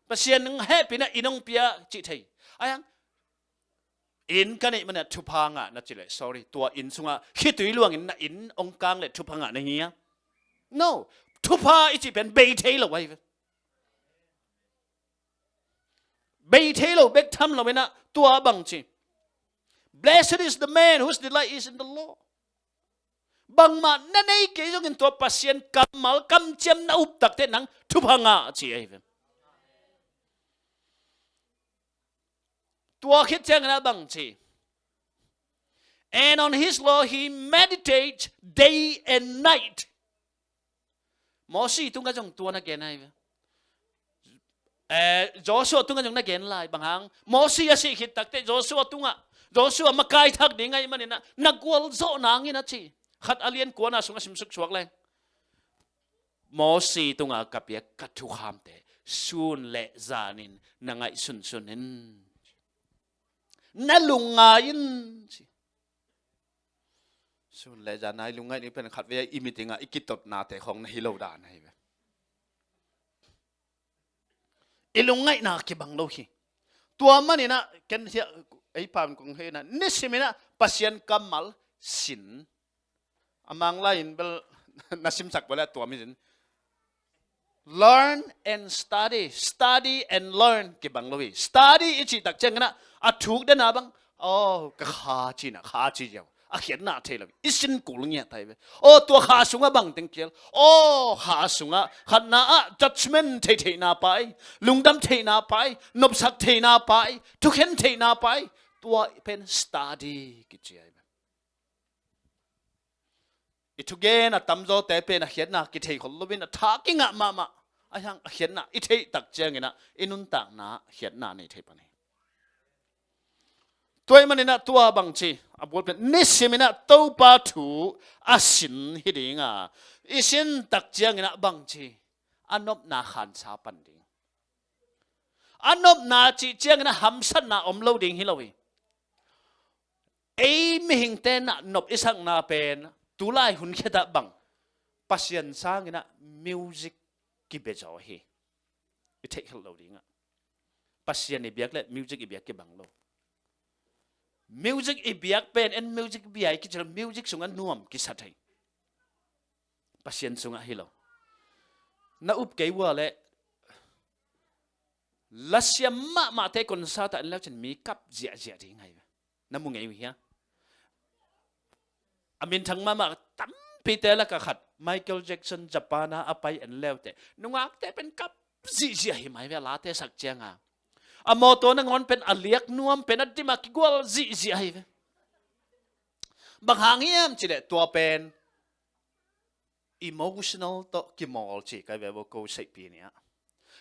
Pasian hehpihna inn hong pia cih thei. Ai ang, inn ka neih manah thupha ngah na cih leh, sorry, tua inn sungah khitui luangin na inn hong kang leh thupha ngah na hi a? No. Thupha i cih pen bei thei lo ai ve. Bei thei lo bek tham lo inah tua bang ci. Blessed is the man whose delight is in the law. Bangmah na nei kei zongin tua Pasian kammal kamciam na uptakte nang thupha ngah ci ahi ve. Tua khit ciangin a bang ci. And on his law he meditates day and night. Mosi tungah zong tua na gen ahi ve. Eh, Joshua tungah zong na gen lai, bang hang? Mosi a sih khit takteh Joshua tungah, Joshua makai thak ding ahih manin ah, na gualzawh nangin a ci. Khat a lian kuana sungah simsuk suak leng. Mosi tungah ka piak ka thukhamte sun le zanin na ngaihsunsun in. Na lungngai in ci. Sun le zan a i lungngaih ding pen khatvei a i meeting ah i kitotnate khawng na hi lo dan ahi ve. I lungngaihna kibang lo hi. Tua manin ah ken hiah ei pan kong hei na, nisimin ah Pasian kammal sin. A Manglai in bel na simsak bel a tuam hi sin. Learn and study. Study and learn kibang lo hi. Study i cih tak ciangin ah a thuk den a bang, aw, ka kha ci na, kha ci ziau. A khiatna thei lo hi. I sin kul ngiat thei ve. Aw, tua kha sungah bang teng kial. Aw, kha sungah khatna ah judgment thei theihna pai, lungdam theihna pai, nopsak theihna pai, thukhen theihna pai. Tua pen study kici ahi ve. I thugen a tamzawte pen a khiatna kithei khol loin a tha kingah mahmah. A hiang a khiatna i theih tak ciangin ah i nuntakna khiatna nei thei pan hi. Tua ahih manin ah tua bangci a bual pen nisimin ah Topa thu a sin hi ding a, i sin tak ciangin ah bangci a nopna khansa pan ding. A nopna cih ciangin ah hamsatna om lo ding hi lo hi. Ei mihingte nah nop i sakna pen tulai hun khiatah bang Pasian sangin ah music kibezaw hi. I theih khelh lo dingah Pasian i biak le music i biak kibang lo. Music i biak pen en music bia i kici lo, music sungah nuam kisa thei. Pasian sungah hi lo. Na up kei ua le lasiam mahmahte concert ah en leu cin mi kap ziahziah ding ahi ve. Na mu ngei uh hia? A minthang mahmah tampite lakah khat Michael Jackson Japan ah a pai en leute nungakte pen kap zihziah hi mai ve, a late sak cianga. A mawtaw nangawn pen a liak nuam pen a dima kigual zihziah hi ve. Bang hang hiam cileh tua pen emotional tawh kimawl ci kai ve vo ko seihpi nia.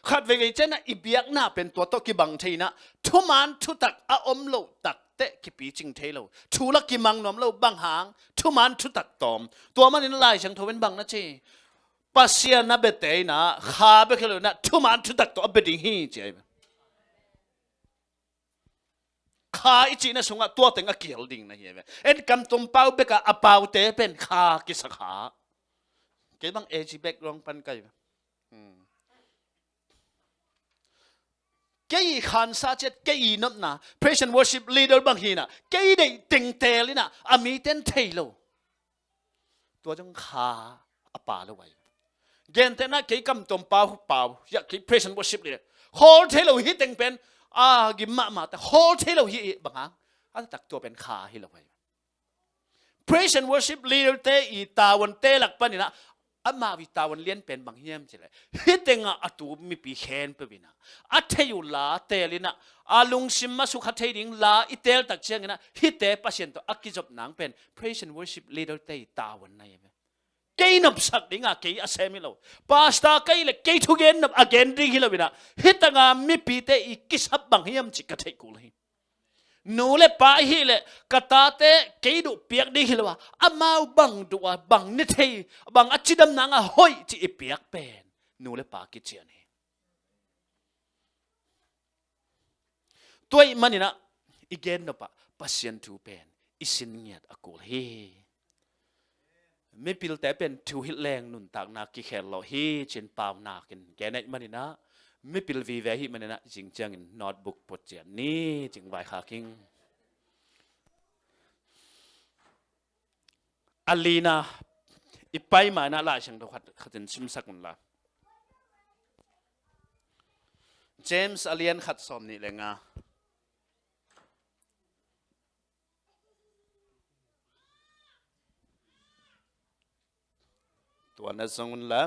Khat veivei cianah i biakna pen tua tawh kibang thei inah thuman thutak a om loh takteh kipicing thei lo. Thu la kimang nuam lo, bang hang thuman thutak tawm. Tua manin Lai Siangtho in bang na ci? Pasian a biate inah kha bek hi lo inah thuman thutak tawh a bia ding hi ci ahi ve. Kha i cihna sungah tua teng a kihel ding na hi ve. En kamtuam pau bekah a paute pen kha kisa kha. Kei bang A G background pan kai ve. Hmm. Kei i khansa ciat, kei i nopna, praise and worship leader bang hi inah kei deih teng teel inah a mite in thei lo. Tua zong kha a pa lo ahi. Gentehna kei kamtuam pau, pau, ya kei praise and worship leader. Khawl thei lo hi teng pen a gim mahmah ta, khawl thei lo hi i bang hang. A taktak tua pen kha hi lo ahi. Praise and worship leader te i tavuante lak pan inah amau i tavuan lian pen bang hiam cileh, hih tengah a tu mipi khempeuh inah a thei uh la teel inah a lungsim a sukha thei ding la i teel tak ciang inah hihte Pasian tawh a kizop nang pen praise and worship leader te i tavuan na hi ve. Kei nopsak dinga kei a sem hi lo. Pastor kei le kei thugen nop a gen ding hi lo inah hih tengah mipite i kisap bang hiam cih ka theih kul hi. Nu le pa ahih leh ka tate kei duh piak ding hi lo a, amau bang duh a, bang ni thei, bang a cidam nanga hoih cih i piak pen nu le pa kician hi. Tua ahih maninah i gen nopah Pasian thu pen i sin ngiat a kul hi. Mipilte pen thu hilh leng nuntakna kikhel lawh hi cin paunakin gen ahih maninah mipil vive ahih maninah zing ciangin notebook put cian ni cing vaikhak ing. A lina i pai manah Lai Siangtho khat, khatin simsak unla. James a lian khat sawm nih le nga. Tua na zong unla.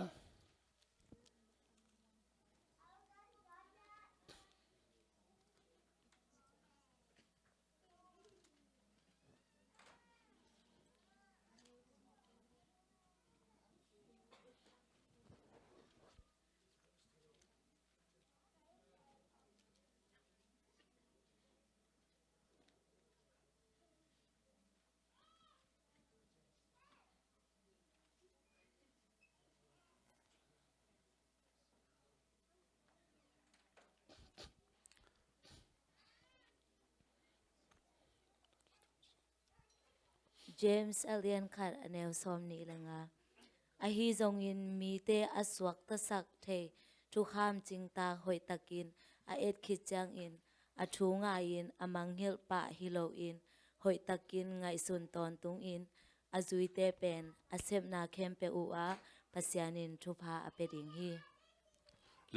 James a lian khat a neu sawm nih le nga. Ahi zongin mite a suaktasak thei thukham cingtak hoihtakin a et khit ciangin a thu ngai-in a mangngilh pah hi loin hoihtakin ngaihsun tawntungin a zuite pen a sepna khempeuh uh ah Pasian in thupha a pia ding hi.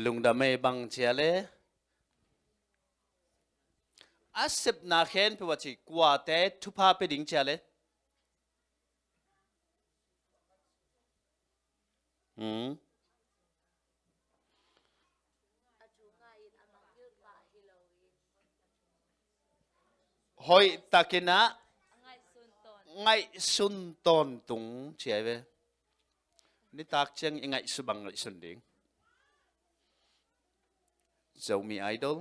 Lungdam ei. Bang cia le? A sepna khempeuh a ci kuate thupha pia ding cia le? Hmm. Hoihtakin ah ngaihsun tawntung cia ve. Nitak ciang i ngaihsu bang ngaihsun ding? Zomi Idol.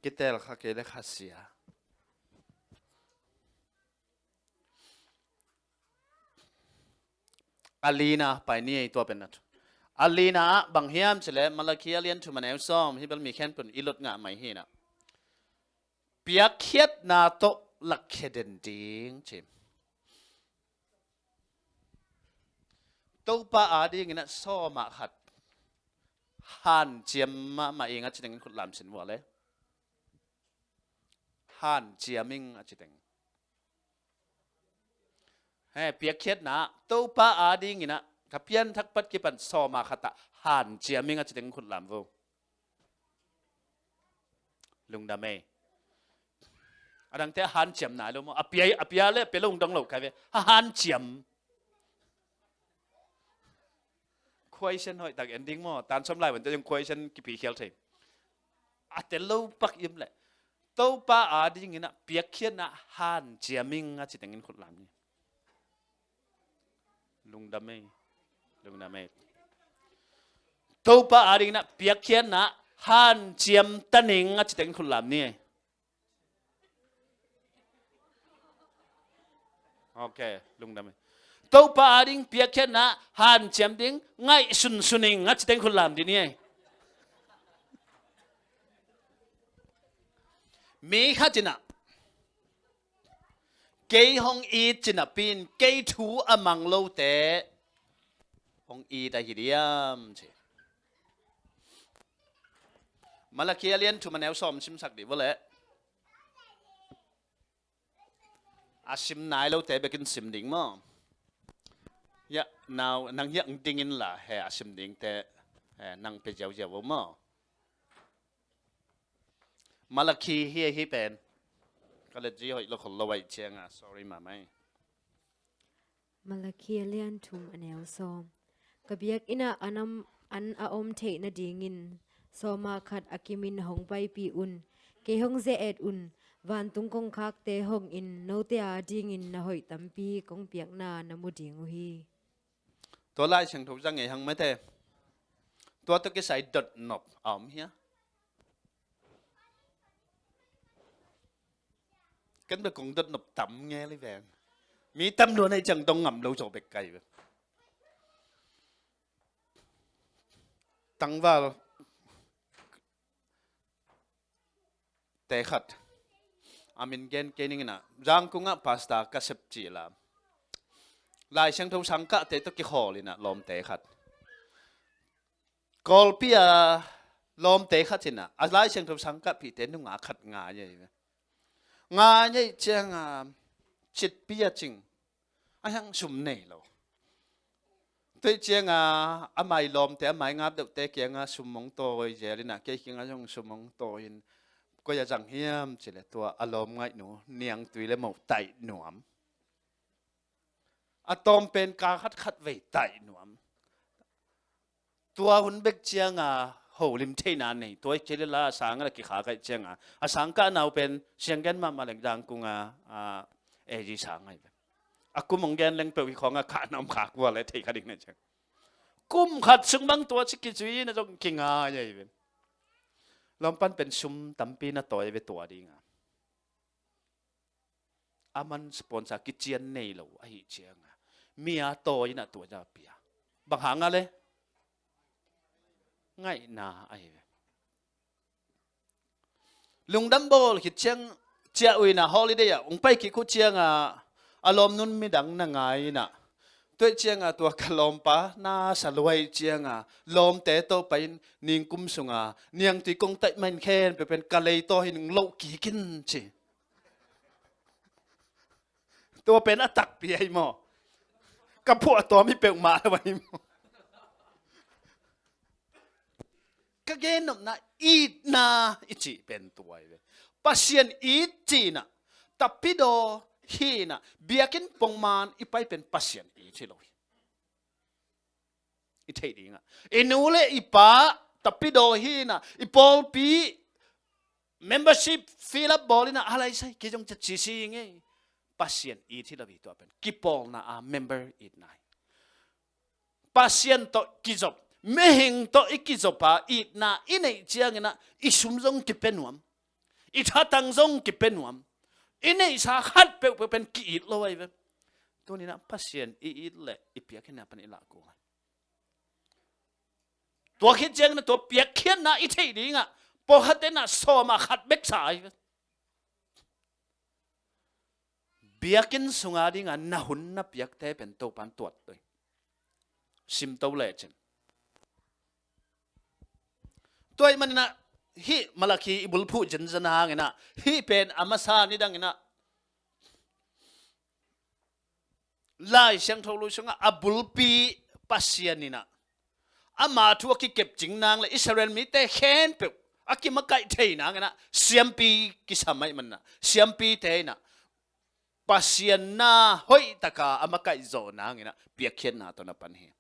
Kitel kha kei le kha sia. A lina pai ni ei, tua pen a thu. A lina ah bang hiam cile Malakhi a lian thum a neu sawm, hi bel mi khempeuh in i lot ngah mai hi na. Piakkhiatna tawh lakkhia den ding ci. Topa adingin ah sawm ah khat hanciam mahmah ing a ci tengin khut lam sin vua le. Hanciam ing a ci teng. He, piakkhiatna, Topa adingin ah ka pianthak pat kipan sawm ah khat ah hanciam ing a ci tengin khut lam vo. Lungdam ei. A dangte a hanciam nai lo maw? A pia, a pia le a pia lo hong dong lo kai ve. A hanciam. Question hoihtak en ding maw? Tan sawm lai vante zong question kipi khial thei. A tel lo pak im le. Topa adingin ah piakkhiatna hanciam ing a ci tengin khut lam ni. Lungdam ei. Lungdam ei. Topa adingin ah piakkhiatna hanciam ta ning a ci tengin khut lam ni. Ok, lungdam ei. Topa ading piakkhiatna hanciam ding ngaihsun sun ing a ci tengin khut lam ding ni ei. Mi khat in ah kei hong it ci napi in kei thu a mang lote hong it ahi diam ci. Malakhi a lian thum a neu sawm simsak dih vua le. A sim nai lote bekin sim ding maw? Ya, nau, nang hiah dingin la he a sim dingte he nang pe ziauziau vo maw? Malakhi hi, hi pen. Ka let zi hoih lo khol lo aih cianga, sorry mahmah ei. Malakhi a lian thum a neu sawm. Ka biakinn ah an, an a om theih nadingin sawm ah khat a kimin hong paipih un. Kei hong ze-et un. Vantung kongkhakte hongin note adingin na hoih tampi kong piakna na mu ding uh hi. Tua Lai Siangtho zang ei hang mate. Tua tawh kisai dotnop a om hia? Kan bek kong dotnop tam nge li veng. Mi tam lua nei ciang dong ngam lo zaw bek kai ve. Tangval te khat a min gen kei ning in ah, Zangkung ah pastor ka sep ci la. Lai Siangtho sangkahte tawh kikhawl in ah lawmte khat. Kawlpi a lawmte khat in ah, a Lai Siangtho sangkahpihte nungak khat ngai ei ve. Ngai ei cianga citpi a cing. A hiang sum nei lo. Tuih cianga a mai lawmte, a mai ngap deuhte kianga sum hong tawi zel in ah, kei kianga zong sum hong tawi in, koi a zang hiam cile tua a lawm ngaihnu niangtui le moh taih nuam. A tawm pen ka khat khat vei taih nuam. Tua hun bek cianga holim theihna nei, tua i kei le la a sang a la kikhak aih cianga a sangkah nau pen sianggen mahmah leng Zangkung a, a, A G sang aih ve. A kum hong gen leng peuh hi khawng a khahna om khak vua le thei kha ding nei ciang. Kum khat sung bang tua ci kizui na zong kingai aih ve. Lawmpan pen sum tampi na tawi ve tua dinga. A man sponsor kician nei lo ahi cianga mi a tawi in ah tua za pia. Bang hanga le? Ngaihna ahi ve. Lungdam bawl khit ciang ciah uh inah holiday ah hong pai kik uh ciangah a lawmnun midang na ngai inah, tuaih ciangah tua ka lawmpa na sa luai ciangah lawmte tawh pai in ningkum sungah niangtui kong taih mahin khen peuh pen ka leitaw hin hong loh kik in ci. Tua pen a takpi ahi maw? Ka phuah tawm hi peuhmah lo ahi maw? Ka gennopna itna i cih pen tua hi ve. Pasian it cihna, tapidaw hihna, biakinn pongman i pai pen Pasian it hi lo hi. I theih dingah i nu le i pa tapidaw hihna, i pawlpi membership fill up bawl inah a laisai kei zong ciatcisi ngei. Pasian it hi lo hi tua pen. Kipawlna a member itna hi. Pasian tawh kizop, mihing tawh i kizop a itna i neih cianginah i sum zong kipia nuam, i thatang zong kipia nuam, i neihsa khat peuhpeuh pen ki-it lo ahi ve. Tuninah Pasian i it leh i piakkhiatna pan i lah kul ahi. Tua khit ciangin tua piakkhiatna i theih dingah pawlkhat tenah sawmah khat bek sa ahi ve. Biakinn sunga dinga na hun na piakte pen Topan tuat toi. Simto lecin. Tua ih maninah hih Malakhi i bulphuh zenzen hanginah hih pen a masa nidanginah Lai Siangtho Lui sungah a bulpi Pasian inah ama thu a kikepcing nang le Israel mite khempeuh a kimakaih thei nanginah siampi kisam ahih manah siampite inah Pasian na hoihtaka a makaih zawh nanginah piakkhiatna tawh na pan hi.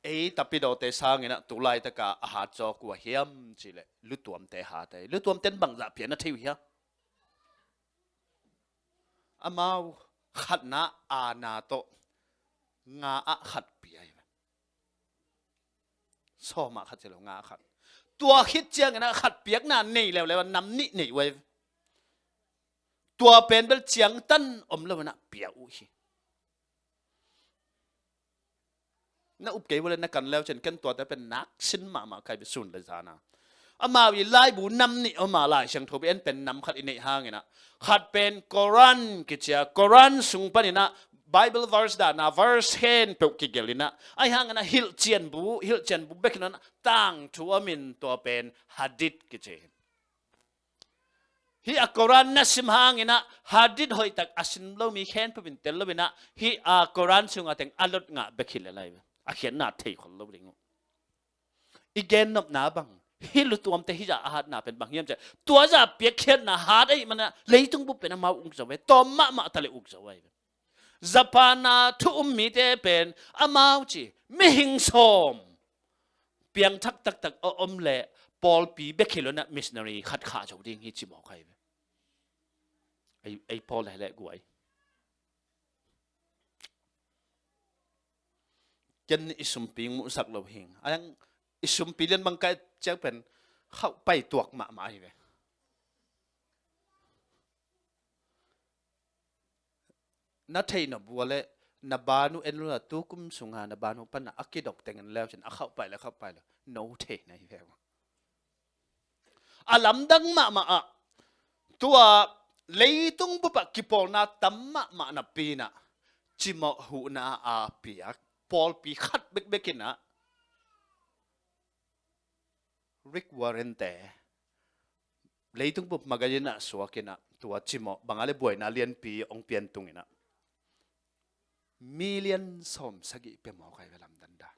Ei tapidawte sanginah tulaitaka a hat zaw kua hiam cihleh lutuamte hat ahi. Lutuamten bangzah pia na thei uh hiam? Amau khatna aana tawh nga ah khat pia hi ve. Sawmah khat si lo, nga ah khat. Tua khit cianginah khat piakna nei leuleu a nam nih nei uh ahi ve. Tua pen bel ciangtan om lo inah pia uh hi. Na up kei vua le na kan leu cin ken tuate pen nak sin mahmah kai ve sun le zana. Amau i laibu nam nih om a Lai Siangtho bia en pen nam khat i neih hanginah khat pen Koran kicia, Koran sung paninah Bible verse dana verse hen peuh kigel inah ahi hanginah hilhcianbu, hilhcianbu bek hinah tangthu a min tua pen Hadith kici hi. Hih a Koran na sim hanginah Hadith hoihtak a sim lo mi khempeuh in tel lo inah hih a Koran sunga teng a lot ngah bek hi le lai ve. A khiatna thei khol lo ding uh. I gennopna bang hih lutuamte hih zah a hatna pen bang hiam ciah tua zah piakkhiatna hat ahih manah leitung bup pen amau uk zo ve. Tawm mahmah ta le uk zo ahi ve. Japan a thu um mite pen amau ci mihing sawm piangthak taktak a om leh pawlpi bek hi lo inah missionary khat khah zo ding hi ci mawk ahi ve. Ei, ei pawl le leh guai. Ken i sumpi muhsak lo hing. Ayang i sumpi lian bang kai ciang pen khauh pai tuak mahmah hi ve. Na theih nop vua le na banu en lula tukum sunga na banu pana a kidok tengin leu cin a khauh pai le khauh pai le no thei na hi ve. A lamdang mahmah ah tua leitung bupah kipawlna tam mahmah napi inah cimawh huhna a piak pawlpi khat bekbek inah Rick Warren te leitung bup magazine ah suak inah tua cimawh banga le buaina lianpi hong pian tung inah million sawm sagih pia mawk ahi ve lamdang dan.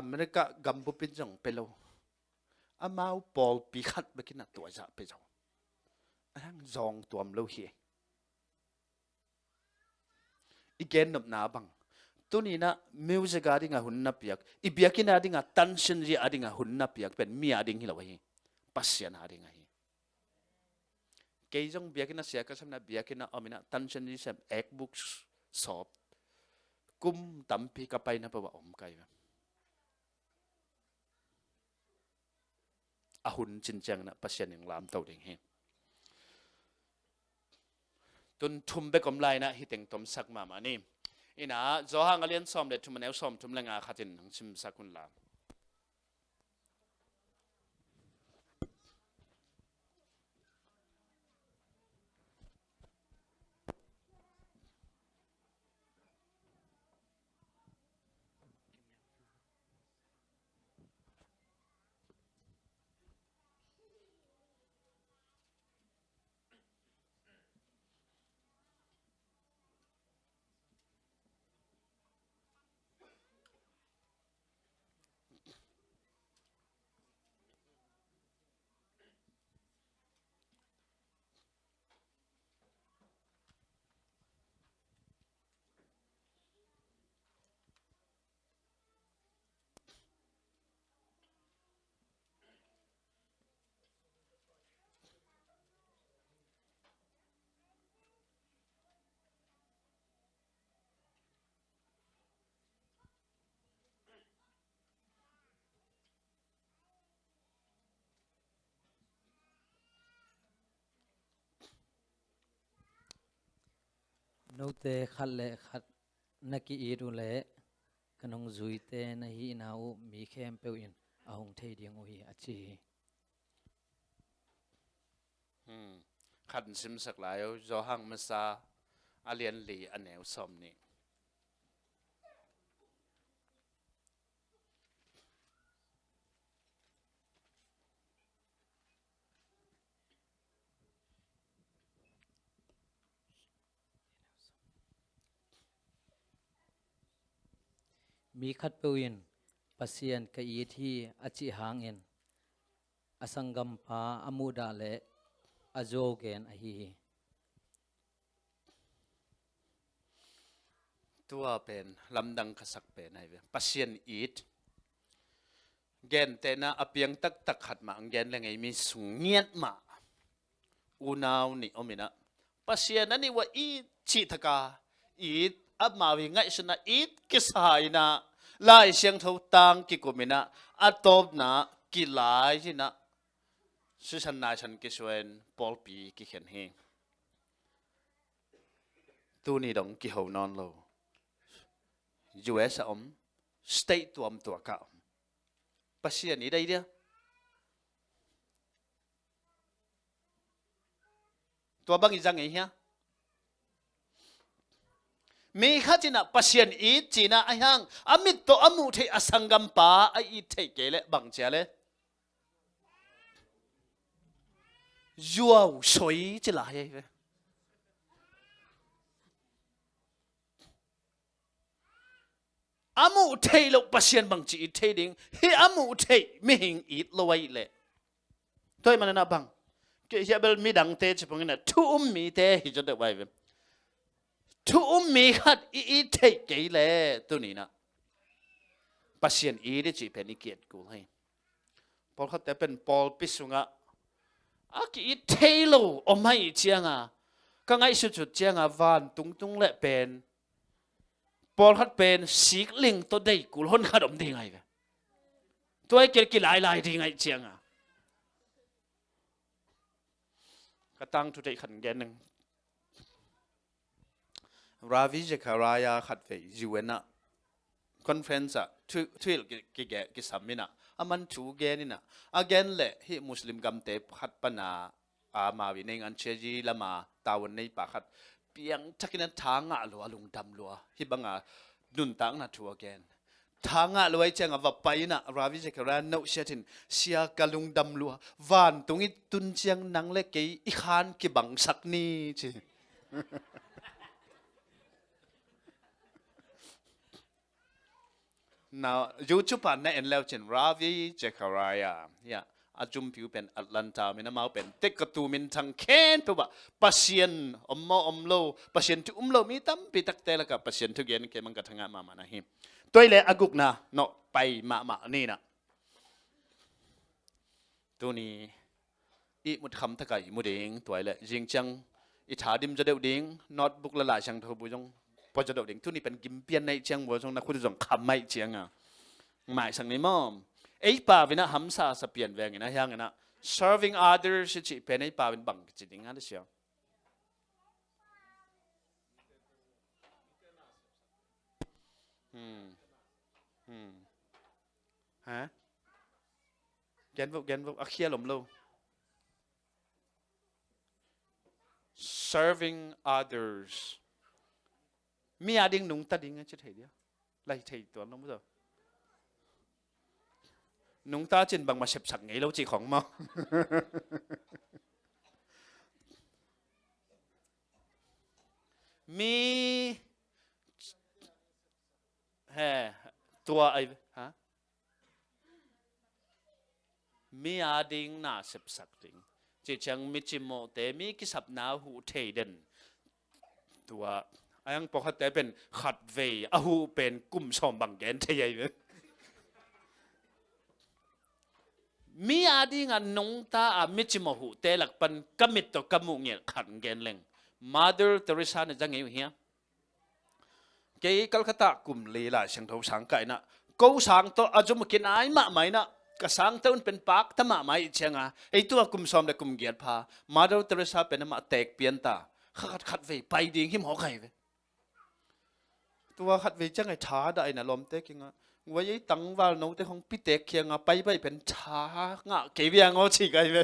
America gam bupin zong pia lo. Amau pawlpi khat bekin a tuaizah pia zo. Ahang zawng tuam lo hi. I gennopna bang tuninah music a dinga hun na piak, i biakinn a dinga tansinzi a dinga hun na piak pen mi a ding hi lo ahi. Pasian a ding ahi. Kei zong biakinn a sia ka semna biakinn a ominah tansinzi sem ekbuk sawp kum tampi ka paina peuh a om kai ve. A hun cin cianginah Pasian in lamto ding hi. Tun thum bek om lainah hi teng tomsak mahmah ni. Inah Johan a lian sawm le thum a neu sawm thum le nga khatin hong simsak hun la. Note khat le khat na ki-it uh leh ka nungzuite na hihna uh mi khempeuh in a hong thei ding uh hi, a ci hi. Hmm. Khat in simsak lai o, Johan masa a lian li a neu sawm nih. Mi khatpeuh in Pasian ka it hi a cih hangin a sanggampa a muhdah leh a zuau gen ahi hi. Tua pen lamdang ka sak pen ahi ve. Pasian it. Gentehna a piang taktak khat mah gen le ngei mi sung ngiat mah. Unau nih om inah Pasian a nih uh a it cih taka it, amau hi ngaihsutna it kisa inah Lai Siangtho tang kikum inah a tawpna kilai inah sisan naisan kisuen pawlpi kikhen hi. Tuni dong kiho nawn lo. U S a om, state tuamtuak ah om. Pasian it ahi dia. Tua bang i zang ei hia? Mi khat inah Pasian it cihna ahi hang a mit tawh a muh theih a sanggampa a it theih kei leh bang cia le? Zuau soi ci lai ahi ve. A muh theih loh Pasian bangci it thei ding? Hih a muh theih mihing it lo ahih leh. Tua ahih manin ah bang, kei hiah bel midangte ci pongin ah thu um mite hi zaw deuh ahi ve. Thu um mi khat i it theih kei leh tuni inah Pasian it i cih pen i ki-et kul hi. Pawlkhatte pen pawlpi sungah a ki-it thei lo om ahih cianga, ka ngaihsutsut cianga vantung tung leh pen pawlkhat pen sikling tawh deih kul honkhat om ding ahi ve. Tua i ki-, kilailai ding ahih cianga ka tangthu theih khat gen ning. Ravi Zachariah khatvei U N ah conference ah thu, thuhilh ki, ki, kisam inah a man thu gen inah a gen leh hih Muslim gamte khat pana amau i neingan Chezi lama tavuan neipa khat piangthakin a tha ngah lua, a lungdam lua, hih banga nuntakna thu a gen. Tha ngah lua i cianga va pai inah Ravi Zachariah nohsiat in, sia ka lungdam lua, vantung i tun ciang nang le kei i khan kibangsak ni ci. Na YouTube ah na en leu cin Ravi Zachariah, ya, a zumpiu pen Atlanta om inah amau pen tek ka tu minthang khempeuh ah Pasian om maw om lo, Pasian thu um lo mi tampi takte lakah Pasian thu gen kei mang ka thangah mahmah na hi. Tua ahih leh a gukna nawh pai mahmah ni inah. Tuni ihmut khamtaka ihmu ding, tua ahih leh zing ciang i tha dim zaw deuh ding, notebook le Lai Siangtho bu zong pua zaw deuh ding. Tuni pen gimpian na hih ciang bu zong na khut uh zong kham ahih cianga maisak ni maw. Ei pau inah hamsa sa pian veng inah hiang inah serving others i cih pen ei pau in bang kici ding a le sia. Hmm. Hmm. Ha? Gen vo, gen vo, a khial om lo. Serving others. Mi a ding nungta ding a ci thei dia. Lai thei tuan lo mu zaw. Nungta cin bangmah sepsak ngei lo cih khong maw. Mi he tua ai ha. Mi a ding na sepsak ding. Ci ciang mi cimawhte, mi kisapna huh thei den. Tua a yang pawlkhatte pen khatvei a huh pen kum sawm bang gen thei ahi ve. Mi a dingah nungta a mi cimawh huhte lak pan ka mit tawh ka muh ngiat khat gen leng. Mother Teresa na za ngei uh hia? Kei Calcutta kum li Lai Siangtho sang ka inah ko sang tawh a zum kinai mahmah inah ka sangte un pen pakta mahmah ih cianga ei tua kum sawm le kum giat pha Mother Teresa pen amah teek pianta kha khat khatvei pai ding himhawk ahi ve. Tua khat vei ciang a thadah in a lawmte kiangah, "Ua, ei tangval note khong pitek kiangah paipai pen tha ngah kei viang aw," ci ka hi ve.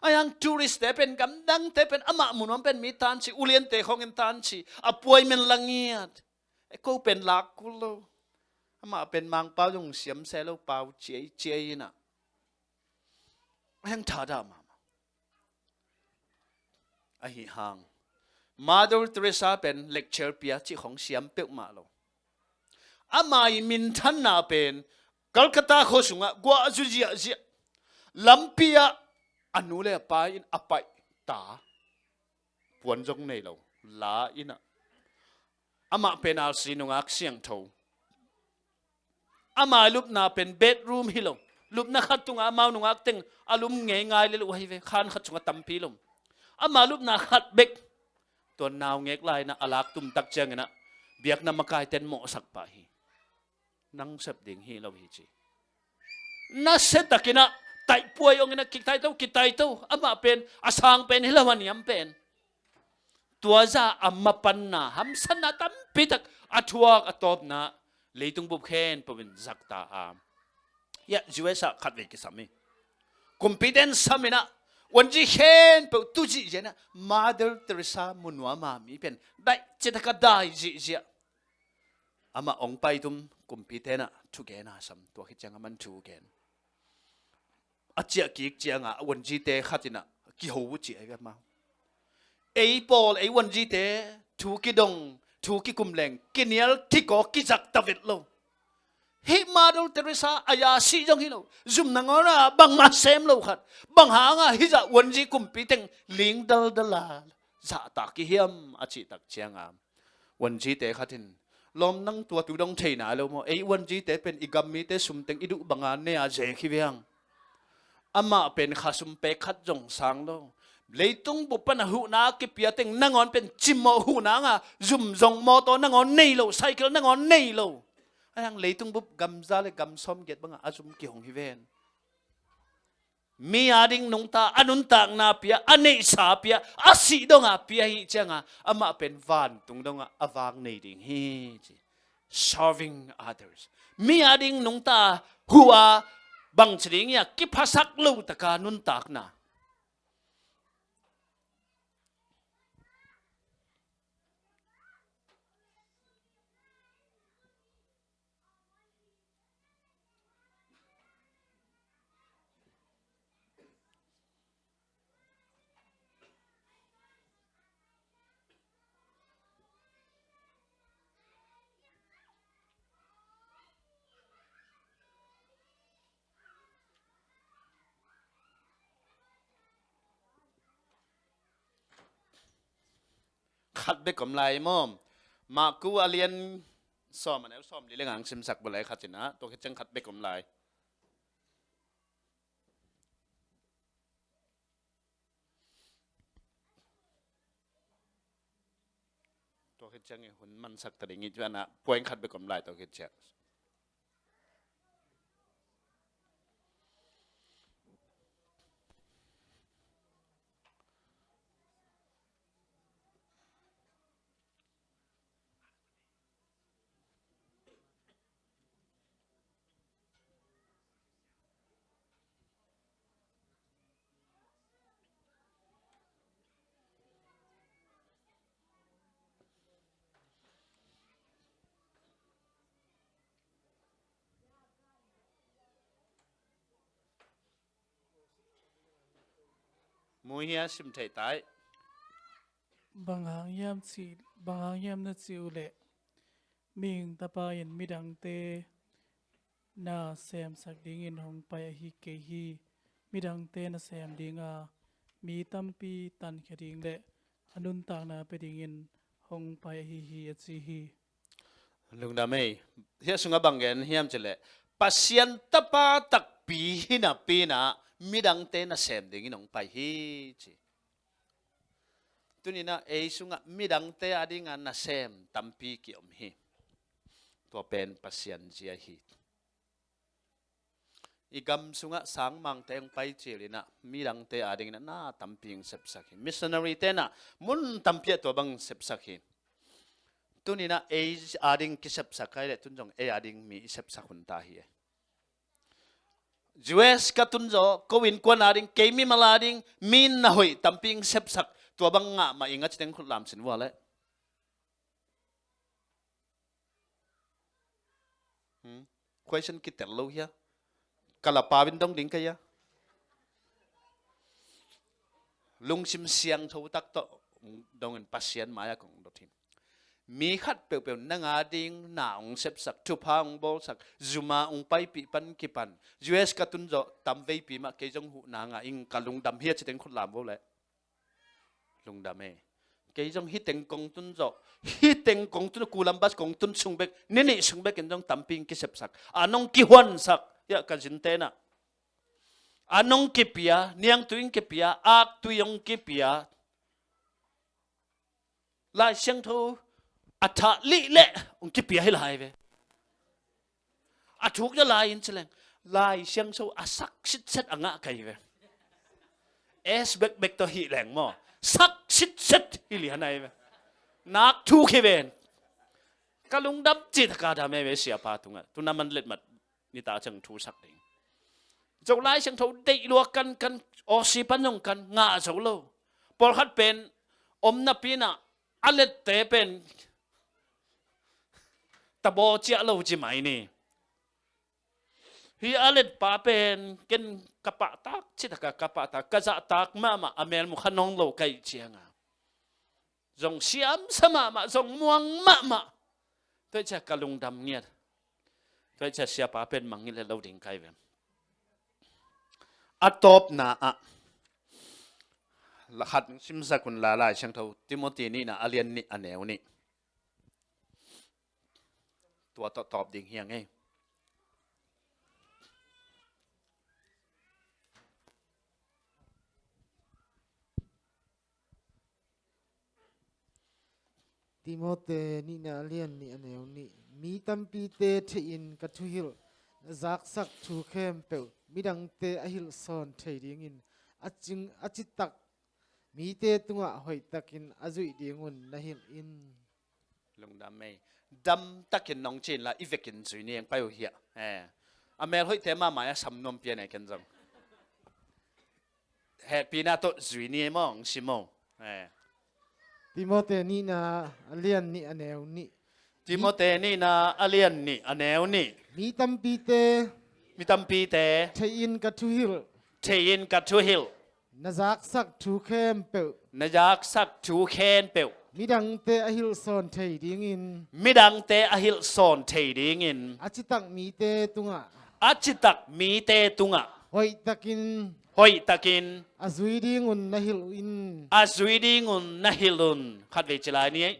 Ahi hang tourist-te pen, gamdangte pen, amah mu nuam pen mi tanci, uliante khong in tanci, appointment la ngiat. Ko pen lak kul lo. Amah pen Mangpau zong siam se lo, pau ciaiciai in ah. Ahi hang thadah mahmah. Ahi hang Mother Teresa pen lecture pia cih khong siam peuhmah lo. Amah i minthanna pen Calcutta khua sungah guah zu ziahziah. Lampi ah a nu le a pa in a paih ta. Puan zong nei lo. La in ah. Amah pen R C nungak siangtho. Amah lupna pen bedroom hi lo. Lupna khat tungah amau nungak teng a lum ngeingai le lo ahi ve. Khan khat sungah tampi lo. Amah lupna khat bek. Tua naungek lai in ah a lak tum tak ciangin ah biakna makaite'n mawhsak pah hi. Nang sep ding hi lo hi ci. Nasia takin ah taihpuai ong in ah kitaito, kitaito. Amah pen a sang pen hi lo, a niam pen. Tua zah a mapanna, hamsatna tampi tak a thuak, a tawpna leitung bup khempeuh in zak ta a. Hiah U S ah khat vei kisam hi. Kumpite'n sam in ah, wanzi khempeuh tu zihziah in ah, Mother Teresa mu nuam a mi pen daih cih tak a dai zihziah. Amah ong pai tum kumpite'n ah thugen a sam, tua khit ciang aman thu gen. A ciah kik ciangah a wanzite khat in ah kiho uh ci ahi ve amau. Ei pawl, ei wanzite thu kidong, thu kikum leng kinial thik aw, kizak ta vet lo. Hih Mother Teresa a ya sih zong hi lo. Zum nangawn ah bangmah sem lo khat. Bang hangah hih zah wanzi kumpi teng ling daldal a zahtak hi hiam a cih tak ciangah, wanzite khat in, "Lawm, nang tua tu dong thei nai lo maw? Ei wanzite pen i gam mite sum teng i duh banga nei a zek hi viang. Amah pen kha sum pek khat zong sang lo. Leitung bup pan a huhna kipia teng nangawn pen cimawh huhna nga, zum zong mawtaw nangawn nei lo, cycle nangawn nei lo. Ahi hang leitung bup gam za le gam sawmgiat bangah a zum kihong hi ven." Mi ading nungta, a nuntakna pia, a neihsa pia, a sih donga pia hi cianga amah pen vantung donga a vang nei ding hi ci. Serving others. Mi ading nungta, hua, bangci ding ia kiphasak lo taka nuntakna. Khat bek om lai maw? Maku a lian sawm a neu sawm li le ngang simsak bawlai khat cina, tua khit ciang khat bek om lai. Tua khit ciang i hun mansak ta ding i cuana point khat bek om lai tua khit ciang. Mu hia sim thei tai. Bang hang hiam ci, bang hang hiam na ci uh leh, mihing tapa in midangte na semsak dingin hong pai ahi kei hi. Midangte na sem dinga mi tampi tankhia ding le a nuntakna pia dingin hong pai ahi hi a ci hi. Lungdam ei. Hia sungah bang gen hiam cileh, Pasian tapa takpi hi napi-in ah midangte na sem dingin hong pai hi ci. Tuni-in ah ei sungah midangte adinga nasem tampi ki-om hi. Tua pen Pasian zia hi. I gam sungah sangmangte hong pai cil-in ah midangte adingin ah na tampi hong sepsak hi. Missionary-te in ah mun tampi ah tua bang sepsak hi. Tuni-in ah ei ading kisepsak kha hi leh tun zong ei ading mi i sepsak hun ta hi. U S ka tun zawh, ko innkuan ading, kei mimal ading mi na hoih tampi ing sepsak, tua bang ngah mah ing a ci teng khut lam sin vua leh. Hmm? Question kitel lo hia? Ka la pau in dong ding ka hia? Lungsim siangtho tak tawh dongin Pasian mai-ah kong dot hi. Mi khat peuhpeuh nang ading na hong sepsak, thupha hong bawlsak, zum-a hong paipih pan kipan, U S ka tun zawh tam veipi mah kei zong huhna ngah ing, ka lungdam hi a ci teng khut lam vo leh. Lungdam e. Kei zong hih teng kong tun zawh, hih teng kong tun, Columbus kong tun sung bek, ni nih sung bekin zong tampi ing kisepsak, a nong kihuansak, hiah ka zin tenah a nong kipia, niangtui ing kipia, aktui ong kipia. Lai Siangtho a thah lih leh ong kipia hi lai ve. A thuk zia lai in ci leng, Lai Siangtho a sak sitset a ngah ka hi ve. S bekbek tawh hih leng maw, sak sitset hi lian ahi ve. Nak thuk hi ven. Ka lungdam cih taka dam e ve, siapa tungah. Tuna man letmat nita ciang thusak ding. Zo Lai Siangtho deih lua kan, kan awsi pan zong kan ngah zo lo. Pawlkhat pen om napi-in ah a lette pen tabaw ciah lo ci mai ni. Hih a letpa pen ken ka pahtak cih taka ka pahtak, ka zahtak mahmah, a mel mu kha nawn lo ka hih ciangah zong siamsa mahmah, zong muang mahmah. Tua hi ciah ka lungdam ngiat. Tua hi ciah siapa pen mangngilh het lo ding ka hi ve. A tawpna ah, la khat simsak un la, Lai Siangtho Timothy nihna a lian nih a neu nih. Tua tawh tawp ding hi ing ei. Timothy nihna a lian nih a neu nih. Mi tampite theihin ka thuhilh, na zaksak thu khempeuh midangte a hilh sawn thei dingin a cing, a citak mite tungah hoihtakin a zuih dingun na hilh in. Lungdam ei. Damtakin nong ci inla, i vekin zui ni eng, pai uh hiah. Eh. A mel hoihte mahmah a sam nuam pian ei ken zong. Hehpihna tawh zui ni ei maw, ong si maw. Eh. Timothy nihna a lian nih a neu nih. Timothy nihna a lian nih a neu nih. Mi tampite. Mi tampite. Theihin ka thuhilh. Theihin ka thuhilh. Na zaksak thu khempeuh. Na zaksak thu khempeuh. Midangte a hilh sawn thei dingin. Midangte a hilh sawn thei dingin. A citak mite tungah. A citak mite tungah. Hoihtakin. Hoihtakin. A zui dingun na hilh in. A zui dingun na hilh un. Khatvei ci lai ni ei.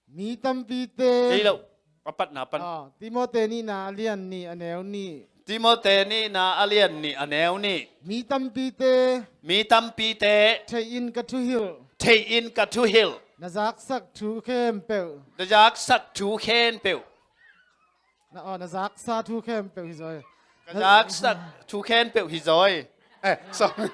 Mi tampite. Ei lo. A patna pan. Ah, Timothy nihna a lian nih a neu nih. Timothy nihna a lian nih a neu nih. Mi tampite. Mi tampite. Theihin ka thuhilh. Theihin ka thuhilh. Na zaksak thu khempeuh. Na zaksak thu khempeuh. Na, oh, na zaksa thu khempeuh hi zaw. Ka zaksak thu khempeuh hi zaw. Eh, sorry.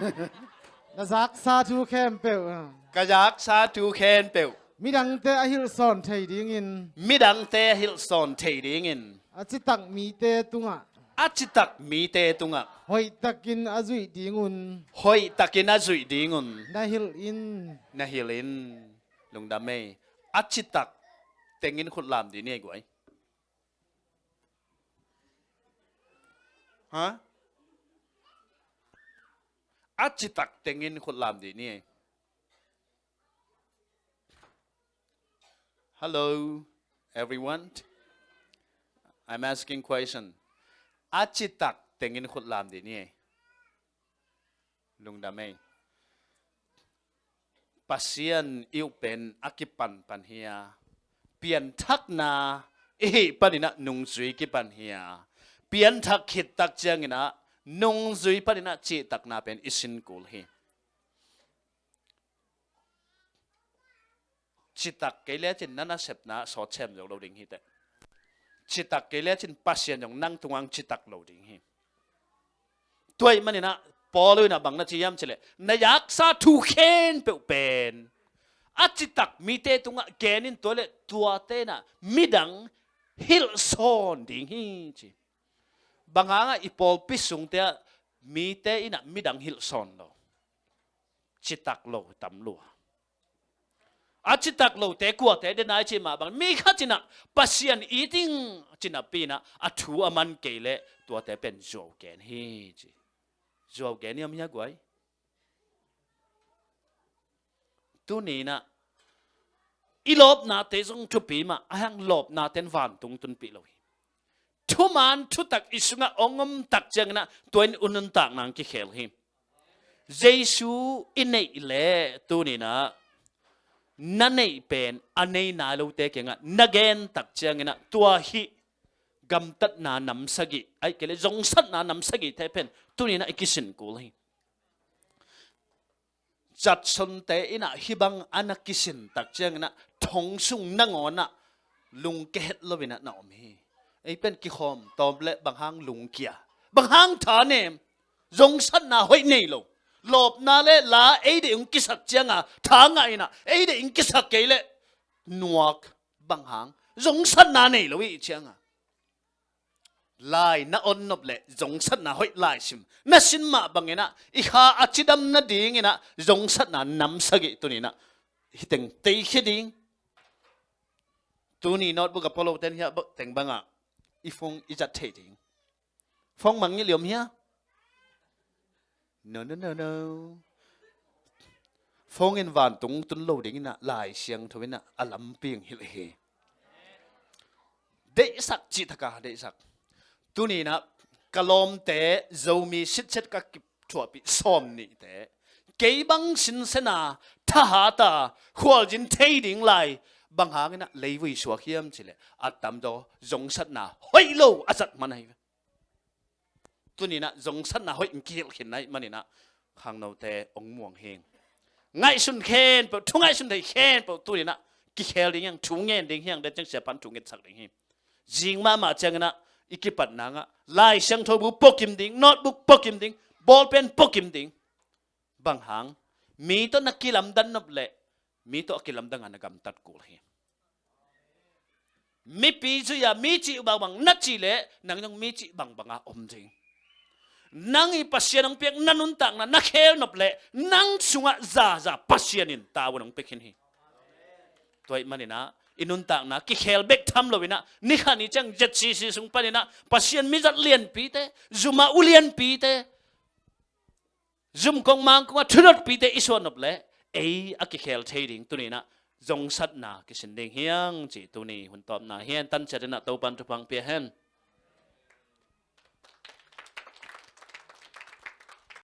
Na zaksa thu khempeuh, ah. Ka zaksa thu khempeuh. Midangte a hilh sawn thei dingin. Midangte a hilh sawn thei dingin. A citak mite tungah. A citak mite tungah. Hoihtakin a zuih dingun. Hoihtakin a zuih dingun. Na hilh in. Na hilh in. Lungdam ei. A citak tengin khut lam dih ni ei guai. Ha? A citak tengin khut lam dih ni ei. Hello, everyone. I'm asking question. A citak tengin khut lam dih ni ei. Lungdam ei. Pasian i up pen a kipanpan hi a, pianthakna i hih panin ah nungzui kipan hi a, pianthak khit tak ciangin ah nungzui panin ah cihtakna pen i sin kul hi. Citak kei lecin na nasepna sawt sem zo lo ding hi teh. Citak kei lecin Pasian zong nang tungah citak lo ding hi. Tua ahih manin ah Paul in ah bang na ci hiam cih leh, na zaksa thu khempeuh pen a citak mite tungah gen in, tua leh tuate in ah midang hilhsawn ding hi ci. Bang hangah i pawlpi sungte ah mite in ah midang hilhsawn lo, citak lo tam lua. A citak lote kuate den ai ci mah bang, mi khat in ah Pasian it ing ci napi in ah a thu a man kei leh tuate pen zuau gen hi ci. Zuau gen i om hia guai? Tuni in ah i lawpnate zong thupi mah, a hang lawpnate in vantung tunpih lo hi. Thuman thutak i sungah hong om tak ciangin ah tua in u nuntakna hong kikhel hi. Jesu i neih leh tuni in ah na neih pen a nei nai lote kiangah na gen tak ciangin ah tua hih gamtatna nam sagih, ahih kei leh zongsatna nam sagihte pen tuni in ah i kisin kul hi. Jacksonte in ah hih bang a na kisin tak ciangin ah thong sung nangawn ah lungkia het lo in ah na om hi. Ei pen kikhawm tawm leh bang hang lungkia, bang hang tha nem, zongsatna hoih nei lo. Lawpna leh la ei deih hong kisak cianga tha ngah in ah ei deih hong kisak kei leh nuak, bang hang zongsatna nei lo i cianga. Lai na on nop leh zongsatna hoih lai sim na sin mah bangin ah i kha a cidam nadingin ah zongsatna nam sagih tuni in ah hi teng teikhia ding. Tuni notebook a polo ten hiah teng bangah i phone i zat thei ding. Phone mangngilh i om hia? No, no, no, no. Phone in vantung tun lo dingin ah Lai Siangtho in ah a lampi hong hilh hi. Deihsak cih taka deihsak. Tuni in ah ka lawmte Zomi sitset ka kithuahpih sawm nihte, kei bang sinsena thahat a khualzin thei ding lai bang hangin ah leivui suak hiam cih leh a tamzaw zongsatna hoih lo a zat man ahi ve. Tuni in ah zongsatna hoih in kihilh khin ahih manin ah khangnote hong muang hi. Ngaihsun khempeuh, thu ngaihsun thei khempeuh tuni in ah kikhel ding hi hang, thu ngen ding hi hang, den ciang siapa'n thu ngetsak ding hi. Zing mahmah ciangin ah i kipatna ngah, Lai Siangtho bu puakim ding, notebook puakim ding, ballpen puakim ding. Bang hang, mi tawh na kilamdang nop leh mi tawh a kilamdang a na gamtat kul hi. Mipi zui a mi cih bangbang na cih leh nang zong mi cih bangbang a om ding. Nang i Pasian hong piak na nuntakna na khel nop leh nang sungah zaza Pasian in tavuan hong pia khin hi. Tua ahih manin ah i nuntakna kikhel bek tham lo in ah ni khat ni ciang Z C C sung panin ah Pasian mizat lianpite, zum a ulianpite, zum kong mang kong a thudotpite i suah nop leh ei a kikhel thei ding tuni in ah zongsatna kisin ding hi hang cih tuni hun tawpna hi hen. Tan ciat in ah Topa'n thupha hong pia hen.